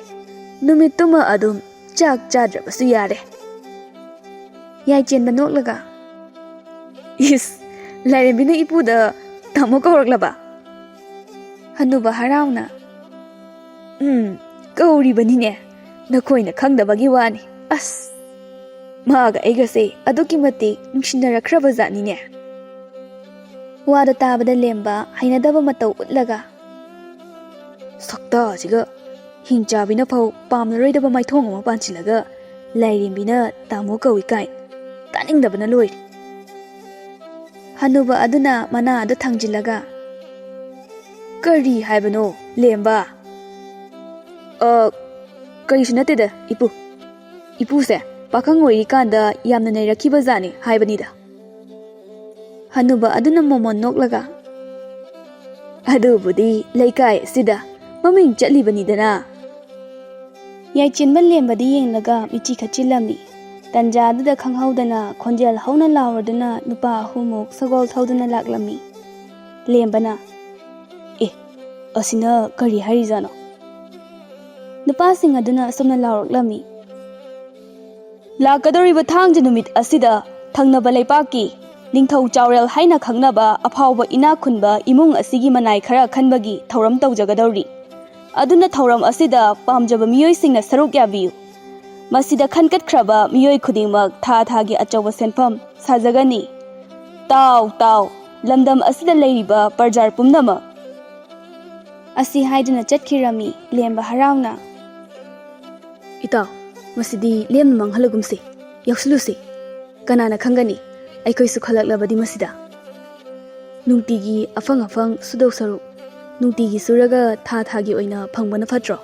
ꯅꯨꯃꯤꯠꯇꯨꯃ ꯑꯗꯨꯝ ꯆꯥꯛ ꯆꯥꯗ꯭ꯔꯕꯁꯨ ꯌꯥꯔꯦ꯫" ꯌꯥꯏꯆꯦꯟꯕ ꯅꯣꯛꯂꯒ, "ꯏꯁ, ꯂꯥꯏꯔꯦꯝꯕꯤꯅ ꯏꯄꯨꯗ ꯇꯥꯃꯣ ꯀꯧꯔꯛꯂꯕ?" ꯍꯅꯨꯕ ꯍꯔꯥꯎꯅ, "ꯎꯝ, ꯀꯧꯔꯤꯕꯅꯤꯅꯦ꯫ ꯅꯈꯣꯏꯅ ꯈꯪꯗꯕꯒꯤ ꯋꯥꯅꯤ꯫ ꯑꯁ, ꯃꯥꯒ ꯑꯩꯒꯁꯦ ꯑꯗꯨꯛꯀꯤ ꯃꯇꯤꯛ ꯅꯨꯡꯁꯤꯅꯔꯛꯈ꯭ꯔꯕ ꯖꯥꯠꯅꯤꯅꯦ꯫" ꯋꯥꯗꯣ ꯇꯥꯕꯗ ꯂꯦꯝꯕ ꯍꯩꯅꯗꯕ ꯃꯇꯧ ꯎꯠꯂꯒ, "ꯁꯛꯇꯥꯁꯤꯒ, ꯍꯤꯡꯆꯥꯕꯤꯅ ꯐꯥꯎ ꯄꯥꯝꯂꯔꯣꯏꯗꯕ ꯃꯥꯏꯊꯣꯡ ꯑꯃ ꯄꯥꯟꯁꯤꯜꯂꯒ ꯂꯥꯏꯔꯦꯝꯕꯤꯅ ꯇꯥꯃꯣ ꯀꯧꯏ ꯀꯥꯏꯅ, ꯇꯥꯅꯤꯡꯗꯕꯅ ꯂꯣꯏꯔꯦ꯫" ꯍꯅꯨꯕ ꯑꯗꯨꯅ ꯃꯅꯥ ꯑꯗꯨ ꯊꯥꯡꯖꯤꯜꯂꯒ, "ꯀꯔꯤ ꯍꯥꯏꯕꯅꯣ, ꯂꯦꯝꯕ?" "ꯑ, ꯀꯔꯤꯁꯨ ꯅꯠꯇꯦꯗ, ꯏꯄꯨ꯫ ꯏꯄꯨꯁꯦ ꯄꯥꯈꯪ ꯑꯣꯏꯔꯤꯀꯥꯟꯗ ꯌꯥꯝꯅ ꯅꯩꯔꯛꯈꯤꯕ ꯖꯥꯠꯅꯤ ꯍꯥꯏꯕꯅꯤꯗ꯫" ꯍꯅꯨꯕ ꯑꯗꯨꯅ ꯃꯣꯃꯣꯟ ꯅꯣꯛꯂꯒ, "ꯑꯗꯨꯕꯨꯗꯤ ꯂꯩꯀꯥꯏ ꯑꯁꯤꯗ ꯃꯃꯤꯡ ꯆꯠꯂꯤꯕꯅꯤꯗꯅ꯫" ꯌꯥꯏꯆꯦꯟꯕ ꯂꯦꯝꯕꯗꯤ ꯌꯦꯡꯂꯒ ꯃꯤꯠꯆꯤ ꯈꯠꯆꯤꯜꯂꯝꯃꯤ꯫ ꯇꯟꯖꯥꯗꯨꯗ ꯈꯪꯍꯧꯗꯅ ꯈꯣꯟꯖꯦꯜ ꯍꯧꯅ ꯂꯥꯎꯔꯗꯨꯅ ꯅꯨꯄꯥ ꯑꯍꯨꯝꯃꯨꯛ ꯁꯒꯣꯜ ꯊꯧꯗꯨꯅ ꯂꯥꯛꯂꯝꯃꯤ꯫ ꯂꯦꯝꯕꯅ, "ꯑꯦ, ꯑꯁꯤꯅ ꯀꯔꯤ ꯍꯥꯏꯔꯤꯖꯥꯠꯅꯣ?" ꯅꯨꯄꯥꯁꯤꯡ ꯑꯗꯨꯅ ꯑꯁꯨꯝꯅ ꯂꯥꯎꯔꯛꯂꯝꯃꯤ, "ꯂꯥꯛꯀꯗꯧꯔꯤꯕ ꯊꯥꯡꯖ ꯅꯨꯃꯤꯠ ꯑꯁꯤꯗ ꯊꯪꯅꯕ ꯂꯩꯄꯥꯛꯀꯤ ꯅꯤꯡꯊꯧ ꯆꯥꯎꯔꯦꯜ ꯍꯥꯏꯅ ꯈꯪꯅꯕ ꯑꯐꯥꯎꯕ ꯏꯅꯥꯛ ꯈꯨꯟꯕ ꯏꯃꯨꯡ ꯑꯁꯤꯒꯤ ꯃꯅꯥꯏ ꯈꯔ ꯈꯟꯕꯒꯤ ꯊꯧꯔꯝ ꯇꯧꯖꯒꯗꯧꯔꯤ꯫ ꯑꯗꯨꯅ ꯊꯧꯔꯝ ꯑꯁꯤꯗ ꯄꯥꯝꯖꯕ ꯃꯤꯑꯣꯏꯁꯤꯡꯅ ꯁꯔꯨꯛ ꯌꯥꯕꯤꯌꯨ꯫ ꯃꯁꯤꯗ ꯈꯟꯒꯠꯈ꯭ꯔꯕ ꯃꯤꯑꯣꯏ ꯈꯨꯗꯤꯡꯃꯛ ꯊꯥ ꯊꯥꯒꯤ ꯑꯆꯧꯕ ꯁꯦꯟꯐꯝ ꯁꯥꯖꯒꯅꯤ꯫ ꯇꯥꯎ, ꯇꯥꯎ, ꯂꯝꯗꯝ ꯑꯁꯤꯗ ꯂꯩꯔꯤꯕ ꯄ꯭ꯔꯖꯥ ꯄꯨꯝꯅꯃꯛ꯫ ꯑꯁꯤ ꯍꯥꯏꯗꯨꯅ ꯆꯠꯈꯤꯔꯝꯃꯤ ꯂꯦꯝꯕ ꯍꯔꯥꯎꯅ꯫ ꯏꯇꯥꯎ, ꯃꯁꯤꯗꯤ ꯂꯦꯝꯅ ꯃꯥꯡꯍꯜꯂꯒꯨꯝꯁꯤ, ꯌꯥꯎꯁꯤꯜꯂꯨꯁꯤ꯫ ꯀꯅꯥꯅ ꯈꯪꯒꯅꯤ, ꯑꯩꯈꯣꯏꯁꯨ ꯈꯜꯂꯛꯂꯕꯗꯤ ꯃꯁꯤꯗ꯫ ꯅꯨꯡꯇꯤꯒꯤ ꯑꯐꯪ ꯑꯐꯪ ꯁꯨꯗꯧ ꯁꯔꯨꯛ, ꯅꯨꯡꯇꯤꯒꯤ ꯁꯨꯔꯒ ꯊꯥ ꯊꯥꯒꯤ ꯑꯣꯏꯅ ꯐꯪꯕꯅ ꯐꯠꯇ꯭ꯔꯣ?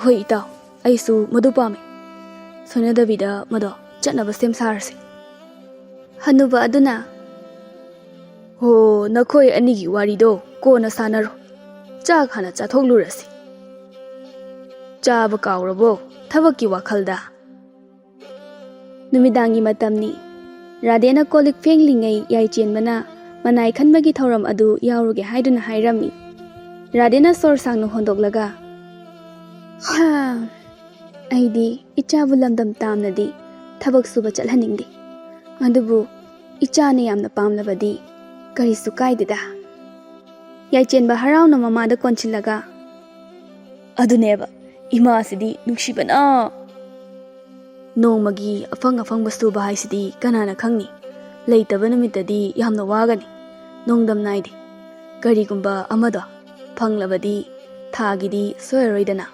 ꯍꯣꯏ ꯏꯇꯥꯎ, ꯑꯩꯁꯨ ꯃꯗꯨ ꯄꯥꯝꯃꯤ꯫ ꯁꯣꯏꯅꯗꯕꯤꯗ ꯃꯗꯣ ꯆꯠꯅꯕ ꯁꯦꯝ ꯁꯥꯔꯁꯤ꯫ ꯍꯅꯨꯕ ꯑꯗꯨꯅ, "ꯍꯣ, ꯅꯈꯣꯏ ꯑꯅꯤꯒꯤ ꯋꯥꯔꯤꯗꯣ ꯀꯣꯟꯅ ꯁꯥꯟꯅꯔꯣ꯫ ꯆꯥꯛ ꯍꯥꯟꯅ ꯆꯥꯊꯣꯛꯂꯨꯔꯁꯤ꯫ ꯆꯥꯕ ꯀꯥꯎꯔꯕꯣ ꯊꯕꯛꯀꯤ ꯋꯥꯈꯜꯗ?" ꯅꯨꯃꯤꯗꯥꯡꯒꯤ ꯃꯇꯝꯅꯤ꯫ ꯔꯥꯙꯦꯅ ꯀꯣꯜ ꯂꯤꯛ ꯐꯦꯡꯂꯤꯉꯩ ꯌꯥꯏꯆꯦꯟꯕꯅ ꯃꯅꯥꯏ ꯈꯟꯕꯒꯤ ꯊꯧꯔꯝ ꯑꯗꯨ ꯌꯥꯎꯔꯨꯒꯦ ꯍꯥꯏꯗꯨꯅ ꯍꯥꯏꯔꯝꯃꯤ꯫ ꯔꯥꯙꯦꯅ ꯁꯣꯔ ꯁꯥꯡꯅ ꯍꯣꯟꯗꯣꯛꯂꯒ, "ꯍꯥ, ꯑꯩꯗꯤ ꯏꯆꯥꯕꯨ ꯂꯝꯗꯝ ꯇꯥꯝꯅꯗꯤ ꯊꯕꯛ ꯁꯨꯕ ꯆꯠꯍꯟꯅꯤꯡꯗꯦ꯫ ꯑꯗꯨꯕꯨ ꯏꯆꯥꯅ ꯌꯥꯝꯅ ꯄꯥꯝꯂꯕꯗꯤ ꯀꯔꯤꯁꯨ ꯀꯥꯏꯗꯦꯗ꯫" ꯌꯥꯏꯆꯦꯟꯕ ꯍꯔꯥꯎꯅ ꯃꯃꯥꯗ ꯀꯣꯟꯁꯤꯜꯂꯒ, "ꯑꯗꯨꯅꯦꯕ, ꯏꯃꯥꯁꯤꯗꯤ ꯅꯨꯡꯁꯤꯕꯅ!" ꯅꯣꯡꯃꯒꯤ ꯑꯐꯪ ꯑꯐꯪꯕ ꯁꯨꯕ ꯍꯥꯏꯁꯤꯗꯤ ꯀꯅꯥꯅ ꯈꯪꯅꯤ? ꯂꯩꯇꯕ ꯅꯨꯃꯤꯠꯇꯗꯤ ꯌꯥꯝꯅ ꯋꯥꯒꯅꯤ꯫ ꯅꯣꯡꯗꯝ ꯅꯥꯏꯗꯦ꯫ ꯀꯔꯤꯒꯨꯝꯕ ꯑꯃꯗꯣ ꯐꯪꯂꯕꯗꯤ ꯊꯥꯒꯤꯗꯤ ꯁꯣꯏꯔꯔꯣꯏꯗꯅ꯫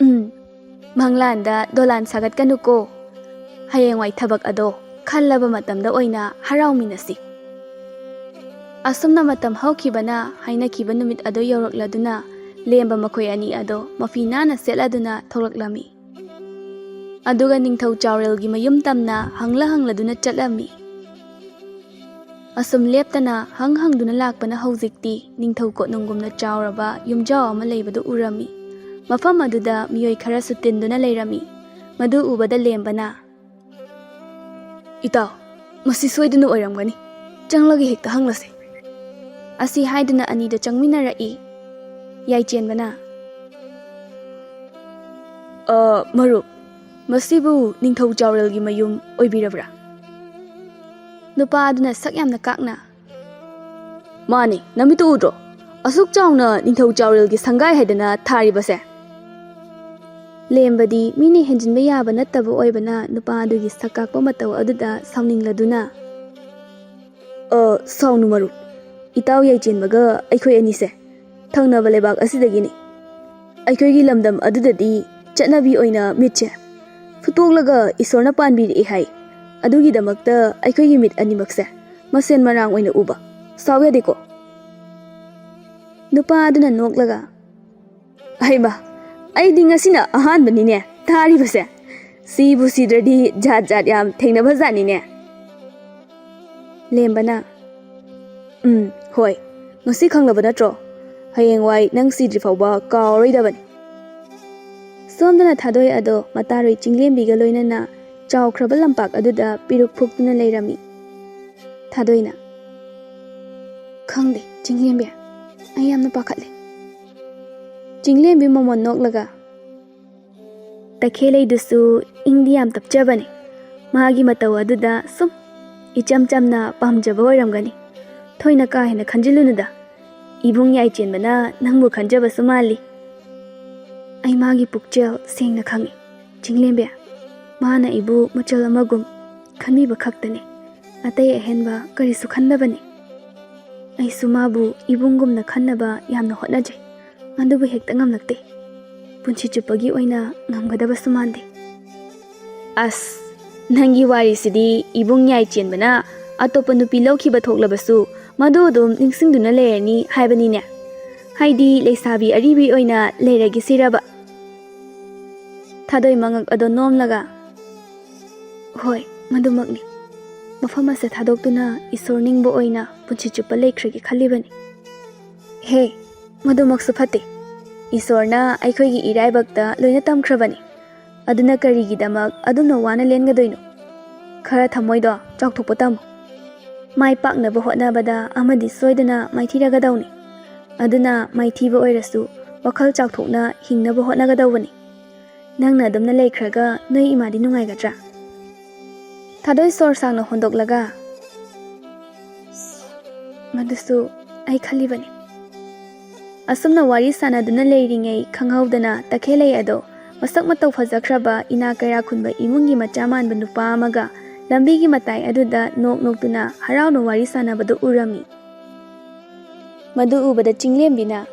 ꯎꯝ, ꯃꯪꯂꯥꯟꯗ ꯗꯣꯂꯥꯟ ꯁꯥꯒꯠꯀꯅꯨꯀꯣ꯫ ꯍꯌꯦꯡꯋꯥꯏ ꯊꯕꯛ ꯑꯗꯣ ꯈꯜꯂꯕ ꯃꯇꯝꯗ ꯑꯣꯏꯅ ꯍꯔꯥꯎꯃꯤꯟꯅꯁꯤ꯫ ꯑꯁꯨꯝꯅ ꯃꯇꯝ ꯍꯧꯈꯤꯕꯅ ꯍꯥꯏꯅꯈꯤꯕ ꯅꯨꯃꯤꯠ ꯑꯗꯨ ꯌꯧꯔꯛꯂꯗꯨꯅ ꯂꯦꯝꯕ ꯃꯈꯣꯏ ꯑꯅꯤ ꯑꯗꯣ ꯃꯐꯤ ꯅꯥꯟꯅ ꯁꯦꯠꯂꯗꯨꯅ ꯊꯣꯛꯂꯛꯂꯝꯃꯤ꯫ ꯑꯗꯨꯒ ꯅꯤꯡꯊꯧ ꯆꯥꯎꯔꯦꯜꯒꯤ ꯃꯌꯨꯝ ꯇꯝꯅ ꯍꯪꯂ ꯍꯪꯂꯗꯨꯅ ꯆꯠꯂꯝꯃꯤ꯫ ꯑꯁꯨꯝ ꯂꯦꯞꯇꯅ ꯍꯪ ꯍꯪꯗꯨꯅ ꯂꯥꯛꯄꯅ ꯍꯧꯖꯤꯛꯇꯤ ꯅꯤꯡꯊꯧ ꯀꯣꯅꯨꯡꯒꯨꯝꯅ ꯆꯥꯎꯔꯕ ꯌꯨꯝꯖꯥꯎ ꯑꯃ ꯂꯩꯕꯗꯨ ꯎꯔꯝꯃꯤ꯫ ꯃꯐꯝ ꯑꯗꯨꯗ ꯃꯤꯑꯣꯏ ꯈꯔꯁꯨ ꯇꯤꯟꯗꯨꯅ ꯂꯩꯔꯝꯃꯤ꯫ ꯃꯗꯨ ꯎꯕꯗ ꯂꯦꯝꯕꯅ, "ꯏꯇꯥꯎ, ꯃꯁꯤ ꯁꯣꯏꯗꯅ ꯑꯣꯏꯔꯝꯒꯅꯤ꯫ ꯆꯪꯂꯒ ꯍꯦꯛꯇ ꯍꯪꯂꯁꯦ꯫" ꯑꯁꯤ ꯍꯥꯏꯗꯨꯅ ꯑꯅꯤꯗꯣ ꯆꯪꯃꯤꯟꯅꯔꯛꯏ꯫ ꯌꯥꯏꯆꯦꯟꯕꯅ, "ꯑ, ꯃꯔꯨꯞ, ꯃꯁꯤꯕꯨ ꯅꯤꯡꯊꯧ ꯆꯥꯎꯔꯦꯜꯒꯤ ꯃꯌꯨꯝ ꯑꯣꯏꯕꯤꯔꯕ꯭ꯔꯥ?" ꯅꯨꯄꯥ ꯑꯗꯨꯅ ꯁꯛ ꯌꯥꯝꯅ ꯀꯥꯛꯅ, "ꯃꯥꯅꯤ, ꯅꯃꯤꯠꯇꯨ ꯎꯗ꯭ꯔꯣ? ꯑꯁꯨꯛ ꯆꯥꯎꯅ ꯅꯤꯡꯊꯧ ꯆꯥꯎꯔꯦꯜꯒꯤ ꯁꯪꯒꯥꯏ ꯍꯥꯏꯗꯅ ꯊꯥꯔꯤꯕꯁꯦ?" ꯂꯦꯝꯕꯗꯤ ꯃꯤꯅ ꯍꯦꯟꯖꯤꯟꯕ ꯌꯥꯕ ꯅꯠꯇꯕ ꯑꯣꯏꯕꯅ ꯅꯨꯄꯥ ꯑꯗꯨꯒꯤ ꯁꯛ ꯀꯥꯛꯄ ꯃꯇꯧ ꯑꯗꯨꯗ ꯁꯥꯎꯅꯤꯡꯂꯗꯨꯅ, ꯑ, ꯁꯥꯎꯅꯨ ꯃꯔꯨꯞ꯫ ꯏꯇꯥꯎ ꯌꯥꯏꯆꯦꯟꯕꯒ ꯑꯩꯈꯣꯏ ꯑꯅꯤꯁꯦ ꯊꯪꯅꯕ ꯂꯩꯕꯥꯛ ꯑꯁꯤꯗꯒꯤꯅꯤ꯫ ꯑꯩꯈꯣꯏꯒꯤ ꯂꯝꯗꯝ ꯑꯗꯨꯗꯗꯤ ꯆꯠꯅꯕꯤ ꯑꯣꯏꯅ ꯃꯤꯠꯁꯦ ꯐꯨꯠꯇꯣꯛꯂꯒ ꯏꯁꯣꯔꯅ ꯄꯥꯟꯕꯤꯔꯛꯑꯦ ꯍꯥꯏ꯫ ꯑꯗꯨꯒꯤꯗꯃꯛꯇ ꯑꯩꯈꯣꯏꯒꯤ ꯃꯤꯠ ꯑꯅꯤꯃꯛꯁꯦ ꯃꯁꯦꯟ ꯃꯔꯥꯡ ꯑꯣꯏꯅ ꯎꯕ꯫ ꯁꯥꯎ ꯌꯥꯗꯦꯀꯣ? ꯅꯨꯄꯥ ꯑꯗꯨꯅ ꯅꯣꯛꯂꯒ, "ꯍꯩꯃꯥ, ꯑꯩꯗꯤ ꯉꯁꯤꯅ ꯑꯍꯥꯟꯕꯅꯤꯅꯦ ꯇꯥꯔꯤꯕꯁꯦ꯫ ꯁꯤꯕꯨ ꯁꯤꯗ꯭ꯔꯗꯤ ꯖꯥꯠ ꯖꯥꯠ ꯌꯥꯝ ꯊꯦꯡꯅꯕꯖꯥꯠꯅꯤꯅꯦ꯫" ꯂꯦꯝꯕꯅ, "ꯎꯝ, ꯍꯣꯏ, ꯉꯁꯤ ꯈꯪꯂꯕ ꯅꯠꯇ꯭ꯔꯣ? ꯍꯌꯦꯡꯋꯥꯏ ꯅꯪ ꯁꯤꯗ꯭ꯔꯤ ꯐꯥꯎꯕ ꯀꯥꯎꯔꯣꯏꯗꯕꯅꯤ꯫" ꯁꯣꯝꯗꯅ ꯊꯥꯗꯣꯏ ꯑꯗꯣ ꯃꯇꯥꯔꯣꯏ ꯆꯤꯡꯂꯦꯝꯕꯤꯒ ꯂꯣꯏꯅꯅ ꯆꯥꯎꯈ꯭ꯔꯕ ꯂꯝꯄꯥꯛ ꯑꯗꯨꯗ ꯄꯤꯔꯨꯛ ꯐꯨꯛꯇꯨꯅ ꯂꯩꯔꯝꯃꯤ꯫ ꯊꯥꯗꯣꯏꯅ, "ꯈꯪꯗꯦ, ꯆꯤꯡꯂꯦꯝꯕꯤ, ꯑꯩ ꯌꯥꯝꯅ ꯄꯥꯈꯠꯂꯦ꯫" ꯆꯤꯡꯂꯦꯝꯕꯤ ꯃꯃꯣꯟ ꯅꯣꯛꯂꯒ, "ꯇꯈꯦꯜꯂꯩꯗꯨꯁꯨ ꯏꯪꯗꯤ ꯌꯥꯝ ꯇꯞꯆꯕꯅꯤ꯫ ꯃꯥꯒꯤ ꯃꯇꯧ ꯑꯗꯨꯗ ꯁꯨꯝ ꯏꯆꯝ ꯆꯝꯅ ꯄꯥꯝꯖꯕ ꯑꯣꯏꯔꯝꯒꯅꯤ꯫ ꯊꯣꯏꯅ ꯀꯥ ꯍꯦꯟꯅ ꯈꯟꯖꯤꯜꯂꯨꯅꯨꯗ꯫ ꯏꯕꯨꯡ ꯌꯥꯏꯆꯦꯟꯕꯅ ꯅꯪꯕꯨ ꯈꯟꯖꯕꯁꯨ ꯃꯥꯜꯂꯤ꯫" "ꯑꯩ ꯃꯥꯒꯤ ꯄꯨꯛꯆꯦꯜ ꯁꯦꯡꯅ ꯈꯪꯏ, ꯆꯤꯡꯂꯦꯝꯕꯤ꯫ ꯃꯥꯅ ꯑꯩꯕꯨ ꯃꯆꯜ ꯑꯃꯒꯨꯝ ꯈꯟꯕꯤꯕ ꯈꯛꯇꯅꯤ꯫ ꯑꯇꯩ ꯑꯍꯦꯟꯕ ꯀꯔꯤꯁꯨ ꯈꯟꯗꯕꯅꯤ꯫ ꯑꯩꯁꯨ ꯃꯥꯕꯨ ꯏꯕꯨꯡꯒꯨꯝꯅ ꯈꯟꯅꯕ ꯌꯥꯝꯅ ꯍꯣꯠꯅꯖꯩ꯫ ꯑꯗꯨꯕꯨ ꯍꯦꯛꯇ ꯉꯝꯂꯛꯇꯦ꯫ ꯄꯨꯟꯁꯤ ꯆꯨꯞꯄꯒꯤ ꯑꯣꯏꯅ ꯉꯝꯒꯗꯕꯁꯨ ꯃꯥꯟꯗꯦ꯫" "ꯑꯁ, ꯅꯪꯒꯤ ꯋꯥꯔꯤꯁꯤꯗꯤ ꯏꯕꯨꯡ ꯌꯥꯏꯆꯦꯟꯕꯅ ꯑꯇꯣꯞꯄ ꯅꯨꯄꯤ ꯂꯧꯈꯤꯕ ꯊꯣꯛꯂꯕꯁꯨ ꯃꯗꯨ ꯑꯗꯨꯝ ꯅꯤꯡꯁꯤꯡꯗꯨꯅ ꯂꯩꯔꯅꯤ ꯍꯥꯏꯕꯅꯤꯅꯦ꯫ ꯍꯥꯏꯗꯤ ꯂꯩꯁꯥꯕꯤ ꯑꯔꯤꯕꯤ ꯑꯣꯏꯅ ꯂꯩꯔꯒꯦ ꯁꯤꯔꯕ?" ꯊꯥꯗꯣꯏ ꯃꯉꯛ ꯑꯗꯣ ꯅꯣꯝꯂꯒ, "ꯍꯣꯏ, ꯃꯗꯨꯃꯛꯅꯤ꯫ ꯃꯐꯝ ꯑꯁꯦ ꯊꯥꯗꯣꯛꯇꯨꯅ ꯏꯁꯣꯔ ꯅꯤꯡꯕ ꯑꯣꯏꯅ ꯄꯨꯟꯁꯤ ꯆꯨꯞꯄ ꯂꯩꯈ꯭ꯔꯒꯦ ꯈꯜꯂꯤꯕꯅꯤ꯫" "ꯍꯦ, ꯃꯗꯨꯃꯛꯁꯨ ꯐꯠꯇꯦ꯫ ꯏꯁꯣꯔꯅ ꯑꯩꯈꯣꯏꯒꯤ ꯏꯔꯥꯏꯕꯛꯇ ꯂꯣꯏꯅ ꯇꯝꯈ꯭ꯔꯕꯅꯤ꯫ ꯑꯗꯨꯅ ꯀꯔꯤꯒꯤꯗꯃꯛ ꯑꯗꯨꯝꯅ ꯋꯥꯅ ꯂꯦꯟꯒꯗꯣꯏꯅꯣ? ꯈꯔ ꯊꯃꯣꯏꯗꯣ ꯆꯥꯎꯊꯣꯛꯄ ꯇꯝꯃꯨ꯫ ꯃꯥꯏ ꯄꯥꯛꯅꯕ ꯍꯣꯠꯅꯕꯗ ꯑꯃꯗꯤ ꯁꯣꯏꯗꯅ ꯃꯥꯏꯊꯤꯔꯒꯗꯧꯅꯤ꯫ ꯑꯗꯨꯅ ꯃꯥꯏꯊꯤꯕ ꯑꯣꯏꯔꯁꯨ ꯋꯥꯈꯜ ꯆꯥꯎꯊꯣꯛꯅ ꯍꯤꯡꯅꯕ ꯍꯣꯠꯅꯒꯗꯧꯕꯅꯤ꯫ ꯅꯪꯅ ꯑꯗꯨꯝꯅ ꯂꯩꯈ꯭ꯔꯒ ꯅꯣꯏ ꯏꯃꯥꯗꯤ ꯅꯨꯡꯉꯥꯏꯒꯗ꯭ꯔꯥ?" ꯊꯥꯗꯣꯏ ꯁꯣꯔ ꯁꯥꯡꯅ ꯍꯣꯟꯗꯣꯛꯂꯒ, "ꯃꯗꯨꯁꯨ ꯑꯩ ꯈꯜꯂꯤꯕꯅꯤ꯫" ꯑꯁꯨꯝꯅ ꯋꯥꯔꯤ ꯁꯥꯟꯅꯗꯨꯅ ꯂꯩꯔꯤꯉꯩ ꯈꯪꯍꯧꯗꯅ ꯇꯈꯦꯜꯂꯩ ꯑꯗꯣ ꯃꯁꯛ ꯃꯇꯧ ꯐꯖꯈ꯭ꯔꯕ ꯏꯅꯥ ꯀꯩꯔꯥ ꯈꯨꯟꯕ ꯏꯃꯨꯡꯒꯤ ꯃꯆꯥ ꯃꯥꯟꯕ ꯅꯨꯄꯥ ꯑꯃꯒ ꯂꯝꯕꯤꯒꯤ ꯃꯇꯥꯏ ꯑꯗꯨꯗ ꯅꯣꯛ ꯅꯣꯛꯇꯨꯅ ꯍꯔꯥꯎꯅ ꯋꯥꯔꯤ ꯁꯥꯟꯅꯕꯗꯨ ꯎꯔꯝꯃꯤ꯫ ꯃꯗꯨ ꯎꯕꯗ ꯆꯤꯡꯂꯦꯝꯕꯤꯅ,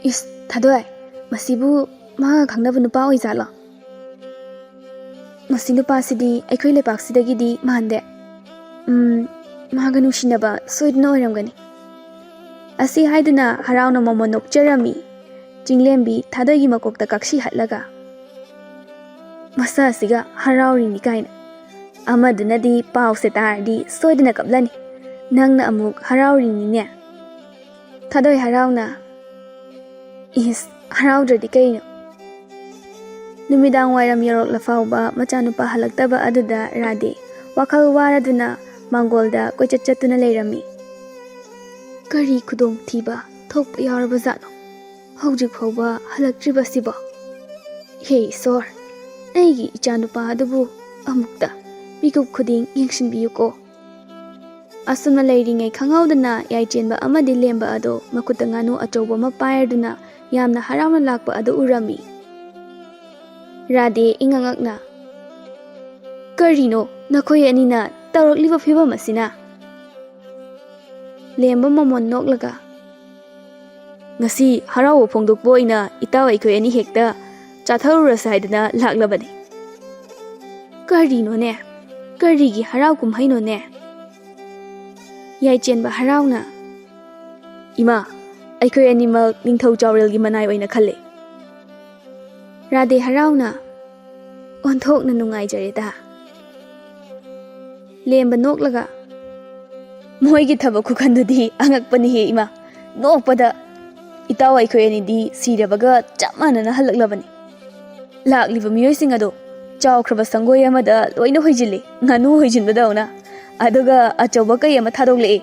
"ꯏꯁ, ꯊꯥꯗꯣꯏ, ꯃꯁꯤꯕꯨ ꯃꯥꯒ ꯈꯪꯅꯕ ꯅꯨꯄꯥ ꯑꯣꯏꯖꯥꯠꯂꯣ? ꯃꯁꯤ ꯅꯨꯄꯥꯁꯤꯗꯤ ꯑꯩꯈꯣꯏ ꯂꯩꯄꯥꯛꯁꯤꯗꯒꯤꯗꯤ ꯃꯥꯟꯗꯦ꯫ ꯎꯝ, ꯃꯥꯒ ꯅꯨꯡꯁꯤꯅꯕ ꯁꯣꯏꯗꯅ ꯑꯣꯏꯔꯝꯒꯅꯤ"꯫ ꯑꯁꯤ ꯍꯥꯏꯗꯨꯅ ꯍꯔꯥꯎꯅ ꯃꯃꯣꯟ ꯅꯣꯛꯆꯔꯝꯃꯤ꯫ ꯆꯤꯡꯂꯦꯝꯕꯤ ꯊꯥꯗꯣꯏꯒꯤ ꯃꯀꯣꯛꯇ ꯀꯛꯁꯤ ꯍꯠꯂꯒ, "ꯃꯁꯥꯁꯤꯒ ꯍꯔꯥꯎꯔꯤꯅꯤ ꯀꯥꯏꯅ꯫ ꯑꯃꯗꯨꯅꯗꯤ ꯄꯥꯎꯁꯦ ꯇꯥꯔꯗꯤ ꯁꯣꯏꯗꯅ ꯀꯞꯂꯅꯤ꯫ ꯅꯪꯅ ꯑꯃꯨꯛ ꯍꯔꯥꯎꯔꯤꯅꯤꯅꯦ"꯫ ꯊꯥꯗꯣꯏ ꯍꯔꯥꯎꯅ, "ꯏꯁ, ꯍꯔꯥꯎꯗ꯭ꯔꯗꯤ ꯀꯩꯅꯣ?" ꯅꯨꯃꯤꯗꯥꯡ ꯋꯥꯏꯔꯝ ꯌꯧꯔꯛꯂ ꯐꯥꯎꯕ ꯃꯆꯥꯅꯨꯄꯥ ꯍꯜꯂꯛꯇꯕ ꯑꯗꯨꯗ ꯔꯥꯙꯦ ꯋꯥꯈꯜ ꯋꯥꯔꯗꯨꯅ ꯃꯥꯡꯒꯣꯜꯗ ꯀꯣꯏꯆꯠ ꯆꯠꯇꯨꯅ ꯂꯩꯔꯝꯃꯤ꯫ "ꯀꯔꯤ ꯈꯨꯗꯣꯡꯊꯤꯕ ꯊꯣꯛꯄ ꯌꯥꯎꯔꯕ ꯖꯥꯠꯅꯣ ꯍꯧꯖꯤꯛ ꯐꯥꯎꯕ ꯍꯜꯂꯛꯇ꯭ꯔꯤꯕꯁꯤꯕꯣ? ꯍꯦ ꯏꯁꯣꯔ, ꯑꯩꯒꯤ ꯏꯆꯥꯅꯨꯄꯥ ꯑꯗꯨꯕꯨ ꯑꯃꯨꯛꯇ ꯃꯤꯀꯨꯞ ꯈꯨꯗꯤꯡ ꯌꯦꯡꯁꯤꯟꯕꯤꯌꯨꯀꯣ"꯫ ꯑꯁꯨꯝꯅ ꯂꯩꯔꯤꯉꯩ ꯈꯪꯍꯧꯗꯅ ꯌꯥꯏꯆꯦꯟꯕ ꯑꯃꯗꯤ ꯂꯦꯝꯕ ꯑꯗꯣ ꯃꯈꯨꯠꯇ ꯉꯥꯅꯨ ꯑꯆꯧꯕ ꯑꯃ ꯄꯥꯏꯔꯗꯨꯅ ꯌꯥꯝꯅ ꯍꯔꯥꯎꯅ ꯂꯥꯛꯄ ꯑꯗꯨ ꯎꯔꯝꯃꯤ꯫ ꯔꯥꯙꯦ ꯏꯉꯛ ꯉꯛꯅ, "ꯀꯔꯤꯅꯣ ꯅꯈꯣꯏ ꯑꯅꯤꯅ ꯇꯧꯔꯛꯂꯤꯕ ꯐꯤꯕꯝ ꯑꯁꯤꯅ?" ꯂꯦꯝꯕ ꯃꯃꯣꯟ ꯅꯣꯛꯂꯒ, "ꯉꯁꯤ ꯍꯔꯥꯎꯕ ꯐꯣꯡꯗꯣꯛꯄ ꯑꯣꯏꯅ ꯏꯇꯥꯎ ꯑꯩꯈꯣꯏ ꯑꯅꯤ ꯍꯦꯛꯇ ꯆꯥꯊꯔꯨꯔꯁꯦ ꯍꯥꯏꯗꯅ ꯂꯥꯛꯂꯕꯅꯤ"꯫ "ꯀꯔꯤꯅꯣꯅꯦ? ꯀꯔꯤꯒꯤ ꯍꯔꯥꯎ ꯀꯨꯝꯍꯩꯅꯣꯅꯦ?" ꯌꯥꯏꯆꯦꯟꯕ ꯍꯔꯥꯎꯅ, "ꯏꯃꯥ, ꯑꯩꯈꯣꯏ ꯑꯅꯤꯃꯛ ꯅꯤꯡꯊꯧ ꯆꯥꯎꯔꯦꯜꯒꯤ ꯃꯅꯥꯏ ꯑꯣꯏꯅ ꯈꯜꯂꯦ"꯫ ꯔꯥꯙꯦ ꯍꯔꯥꯎꯅ, "ꯑꯣꯟꯊꯣꯛꯅ ꯅꯨꯡꯉꯥꯏꯖꯔꯦꯗ"꯫ ꯂꯦꯝꯕ ꯅꯣꯛꯂꯒ, "ꯃꯣꯏꯒꯤ ꯊꯕꯛ ꯈꯨꯀꯟꯗꯨꯗꯤ ꯑꯉꯛꯄꯅꯤꯍꯦ ꯏꯃꯥ꯫ ꯅꯣꯛꯄꯗ ꯏꯇꯥꯎ ꯑꯩꯈꯣꯏ ꯑꯅꯤꯗꯤ ꯁꯤꯔꯕꯒ ꯆꯞ ꯃꯥꯟꯅꯅ ꯍꯜꯂꯛꯂꯕꯅꯤ꯫ ꯂꯥꯛꯂꯤꯕ ꯃꯤꯑꯣꯏꯁꯤꯡ ꯑꯗꯣ ꯆꯥꯎꯈ꯭ꯔꯕ ꯁꯪꯒꯣꯏ ꯑꯃꯗ ꯂꯣꯏꯅ ꯍꯣꯏꯖꯤꯜꯂꯤ, ꯉꯥꯅꯨ ꯍꯣꯏꯖꯤꯟꯕꯗꯧꯅ꯫ ꯑꯗꯨꯒ ꯑꯆꯧꯕ ꯀꯩ ꯑꯃ ꯊꯥꯗꯣꯛꯂꯛꯏ꯫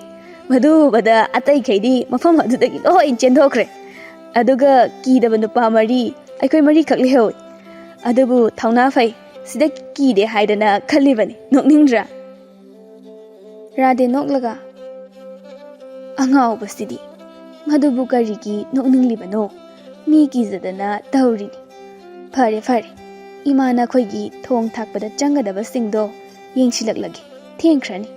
ꯃꯗꯨ ꯎꯕꯗ ꯑꯇꯩꯈꯩꯗꯤ ꯃꯐꯝ ꯑꯗꯨꯗꯒꯤ ꯂꯣꯏ ꯆꯦꯟꯊꯣꯛꯈ꯭ꯔꯦ꯫ ꯑꯗꯨꯒ ꯀꯤꯗꯕ ꯅꯨꯄꯥ ꯃꯔꯤ, ꯑꯩꯈꯣꯏ ꯃꯔꯤꯈꯛ ꯂꯩꯍꯧꯏ꯫ ꯑꯗꯨꯕꯨ ꯊꯧꯅꯥ ꯐꯩ, ꯁꯤꯗ ꯀꯤꯗꯦ ꯍꯥꯏꯗꯅ ꯈꯜꯂꯤꯕꯅꯤ꯫ ꯅꯣꯛꯅꯤꯡꯗ꯭ꯔꯥ?" ꯔꯥꯙꯦ ꯅꯣꯛꯂꯒ, "ꯑꯉꯥꯎꯕꯁꯤꯗꯤ, ꯃꯗꯨꯕꯨ ꯀꯔꯤꯒꯤ ꯅꯣꯛꯅꯤꯡꯂꯤꯕꯅꯣ? ꯃꯤ ꯀꯤꯖꯗꯅ ꯇꯧꯔꯤꯅꯤ꯫ ꯐꯔꯦ, ꯐꯔꯦ, ꯏꯃꯥꯅ ꯑꯩꯈꯣꯏꯒꯤ ꯊꯣꯡ ꯊꯥꯛꯄꯗ ꯆꯪꯒꯗꯕꯁꯤꯡꯗꯣ ꯌꯦꯡꯁꯤꯜꯂꯛꯂꯒꯦ꯫ ꯊꯦꯡꯈ꯭ꯔꯅꯤ꯫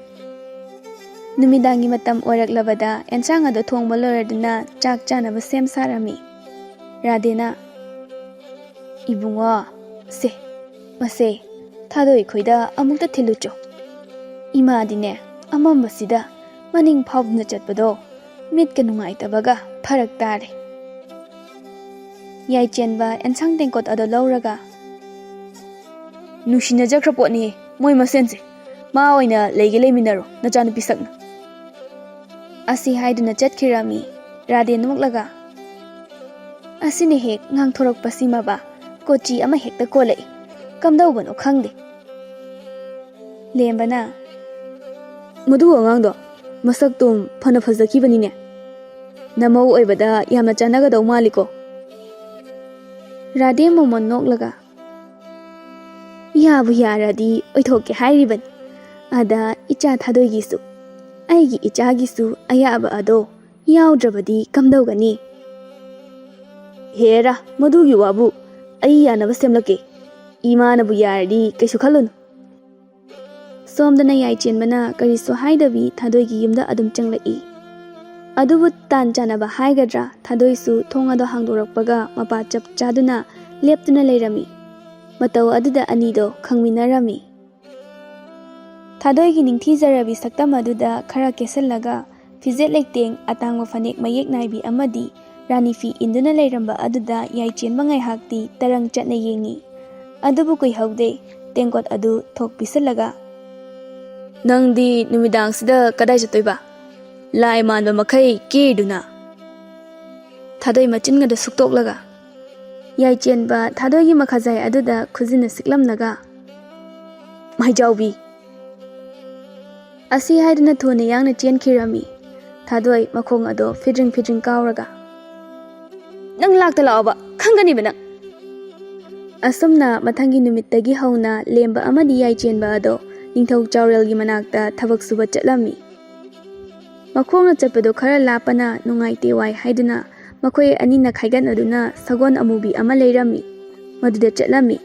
ꯅꯨꯃꯤꯗꯥꯡꯒꯤ ꯃꯇꯝ ꯑꯣꯏꯔꯛꯂꯕꯗ ꯑꯦꯟꯁꯥꯡ ꯑꯗꯨ ꯊꯣꯡꯕ ꯂꯣꯏꯔꯗꯨꯅ ꯆꯥꯛ ꯆꯥꯅꯕ ꯁꯦꯝ ꯁꯥꯔꯝꯃꯤ꯫ ꯔꯥꯙꯦꯅ, "ꯏꯕꯨꯡꯉꯣ, ꯁꯦ, ꯃꯁꯦ, ꯊꯥꯗꯣꯏ ꯈꯣꯏꯗ ꯑꯃꯨꯛꯇ ꯊꯤꯜꯂꯨꯆꯣ꯫ ꯏꯃꯥꯗꯤꯅꯦ, ꯑꯃꯝꯕꯁꯤꯗ ꯃꯅꯤꯡ ꯐꯥꯎꯗꯨꯅ ꯆꯠꯄꯗꯣ ꯃꯤꯠꯀ ꯅꯨꯡꯉꯥꯏꯇꯕꯒ ꯐꯔꯛ ꯇꯥꯔꯦ꯫" ꯌꯥꯏꯆꯦꯟꯕ ꯑꯦꯟꯁꯥꯡ ꯇꯦꯡꯀꯣꯠ ꯑꯗꯨ ꯂꯧꯔꯒ, "ꯅꯨꯡꯁꯤꯅꯖꯈ꯭ꯔ ꯄꯣꯠꯅꯤ ꯃꯣꯏ ꯃꯁꯦꯟꯁꯦ꯫ ꯃꯥ ꯑꯣꯏꯅ ꯂꯩꯒꯦ ꯂꯩꯃꯤꯟꯅꯔꯣ, ꯅꯆꯥꯅꯨꯄꯤ ꯁꯛꯅ꯫" ꯑꯁꯤ ꯍꯥꯏꯗꯨꯅ ꯆꯠꯈꯤꯔꯝꯃꯤ꯫ ꯔꯥꯙꯦ ꯅꯣꯛꯂꯒ, "ꯑꯁꯤꯅ ꯍꯦꯛ ꯉꯥꯡꯊꯣꯔꯛꯄꯁꯤꯃꯕ ꯀꯣꯆꯤ ꯑꯃ ꯍꯦꯛꯇ ꯀꯣꯜꯂꯛꯏ꯫ ꯀꯝꯗꯧꯕꯅꯣ ꯈꯪꯗꯦ꯫" ꯂꯦꯝꯕꯅ, "ꯃꯗꯨ ꯑꯉꯥꯡꯗꯣ ꯃꯁꯛꯇꯨꯝ ꯐꯅ ꯐꯖꯈꯤꯕꯅꯤꯅꯦ꯫ ꯅꯃꯧ ꯑꯣꯏꯕꯗ ꯌꯥꯝꯅ ꯆꯥꯟꯅꯒꯗꯧ ꯃꯥꯜꯂꯤꯀꯣ꯫" ꯔꯥꯙꯦ ꯃꯣꯃꯣꯟ ꯅꯣꯛꯂꯒ, "ꯌꯥꯕꯨ ꯌꯥꯔꯗꯤ ꯑꯣꯏꯊꯣꯛꯀꯦ ꯍꯥꯏꯔꯤꯕꯅꯤ꯫ ꯑꯗ ꯏꯆꯥ ꯊꯥꯗꯣꯏꯒꯤꯁꯨ, ꯑꯩꯒꯤ ꯏꯆꯥꯒꯤꯁꯨ ꯑꯌꯥꯕ ꯑꯗꯣ ꯌꯥꯎꯗ꯭ꯔꯕꯗꯤ ꯀꯝꯗꯧꯒꯅꯤ?" "ꯍꯦꯔꯥ, ꯃꯗꯨꯒꯤ ꯋꯥꯕꯨ ꯑꯩ ꯌꯥꯅꯕ ꯁꯦꯝꯂꯛꯀꯦ꯫ ꯏꯃꯥꯅꯕꯨ ꯌꯥꯔꯗꯤ ꯀꯩꯁꯨ ꯈꯜꯂꯨꯅꯨ꯫" ꯁꯣꯝꯗꯅ ꯌꯥꯏꯆꯦꯟꯕꯅ ꯀꯔꯤꯁꯨ ꯍꯥꯏꯗꯕꯤ ꯊꯥꯗꯣꯏꯒꯤ ꯌꯨꯝꯗ ꯑꯗꯨꯝ ꯆꯪꯂꯛꯏ꯫ ꯑꯗꯨꯕꯨ ꯇꯥꯟ ꯆꯥꯅꯕ ꯍꯥꯏꯒꯗ꯭ꯔꯥ, ꯊꯥꯗꯣꯏꯁꯨ ꯊꯣꯡ ꯑꯗꯣ ꯍꯥꯡꯗꯣꯔꯛꯄꯒ ꯃꯄꯥ ꯆꯞ ꯆꯥꯗꯨꯅ ꯂꯦꯞꯇꯨꯅ ꯂꯩꯔꯝꯃꯤ꯫ ꯃꯇꯧ ꯑꯗꯨꯗ ꯑꯅꯤꯗꯣ ꯈꯪꯃꯤꯟꯅꯔꯝꯃꯤ꯫ ꯊꯥꯗꯣꯏꯒꯤ ꯅꯤꯡꯊꯤꯖꯔꯕꯤ ꯁꯛꯇꯝ ꯑꯗꯨꯗ ꯈꯔ ꯀꯦꯁꯜꯂꯒ ꯐꯤꯖꯦꯠ ꯂꯩꯇꯦꯡ, ꯑꯇꯥꯡꯕ ꯐꯅꯦꯛ ꯃꯌꯦꯛ ꯅꯥꯏꯕꯤ ꯑꯃꯗꯤ ꯔꯥꯅꯤ ꯐꯤ ꯏꯟꯗꯨꯅ ꯂꯩꯔꯝꯕ ꯑꯗꯨꯗ ꯌꯥꯏꯆꯦꯟꯕ ꯉꯥꯏꯍꯥꯛꯇꯤ ꯇꯔꯪ ꯆꯠꯅ ꯌꯦꯡꯉꯤ꯫ ꯑꯗꯨꯕꯨ ꯀꯨꯏꯍꯧꯗꯦ, ꯇꯦꯡꯀꯣꯠ ꯑꯗꯨ ꯊꯣꯛ ꯄꯤꯁꯜꯂꯒ, "ꯅꯪꯗꯤ ꯅꯨꯃꯤꯗꯥꯡꯁꯤꯗ ꯀꯗꯥꯏ ꯆꯠꯇꯣꯏꯕ? ꯂꯥꯏ ꯃꯥꯟꯕ ꯃꯈꯩ ꯀꯦꯔꯤꯗꯨꯅ?" ꯊꯥꯗꯣꯏ ꯃꯆꯤꯟꯒꯗꯨ ꯁꯨꯛꯇꯣꯛꯂꯒ, ꯌꯥꯏꯆꯦꯟꯕ ꯊꯥꯗꯣꯏꯒꯤ ꯃꯈꯥꯖꯥꯏ ꯑꯗꯨꯗ ꯈꯨꯖꯤꯟꯅ ꯁꯤꯛꯂꯝꯂꯒ, "ꯃꯥꯏꯖꯥꯎꯕꯤ!" ꯑꯁꯤ ꯍꯥꯏꯗꯨꯅ ꯊꯨꯅ ꯌꯥꯡꯅ ꯆꯦꯟꯈꯤꯔꯝꯃꯤ꯫ ꯊꯥꯗꯣꯏ ꯃꯈꯣꯡ ꯑꯗꯣ ꯐꯤꯗ꯭ꯔꯤꯡ ꯐꯤꯗ꯭ꯔꯤꯡ ꯀꯥꯎꯔꯒ, "ꯅꯪ ꯂꯥꯛꯇ ꯂꯥꯛꯑꯣꯕ, ꯈꯪꯒꯅꯤꯕ ꯅꯪ!" ꯑꯁꯨꯝꯅ ꯃꯊꯪꯒꯤ ꯅꯨꯃꯤꯠꯇꯒꯤ ꯍꯧꯅ ꯂꯦꯝꯕ ꯑꯃꯗꯤ ꯌꯥꯏꯆꯦꯟꯕ ꯑꯗꯣ ꯅꯤꯡꯊꯧ ꯆꯥꯎꯔꯦꯜꯒꯤ ꯃꯅꯥꯛꯇ ꯊꯕꯛ ꯁꯨꯕ ꯆꯠꯂꯝꯃꯤ꯫ ꯃꯈꯣꯡꯅ ꯆꯠꯄꯗꯣ ꯈꯔ ꯂꯥꯞꯄꯅ ꯅꯨꯡꯉꯥꯏꯇꯦ ꯋꯥꯏ ꯍꯥꯏꯗꯨꯅ ꯃꯈꯣꯏ ꯑꯅꯤꯅ ꯈꯥꯏꯒꯠꯅꯗꯨꯅ ꯁꯒꯣꯜ ꯑꯃꯨꯕꯤ ꯑꯃ ꯂꯩꯔꯝꯃꯤ꯫ ꯃꯗꯨꯗ ꯆꯠꯂꯝꯃꯤ꯫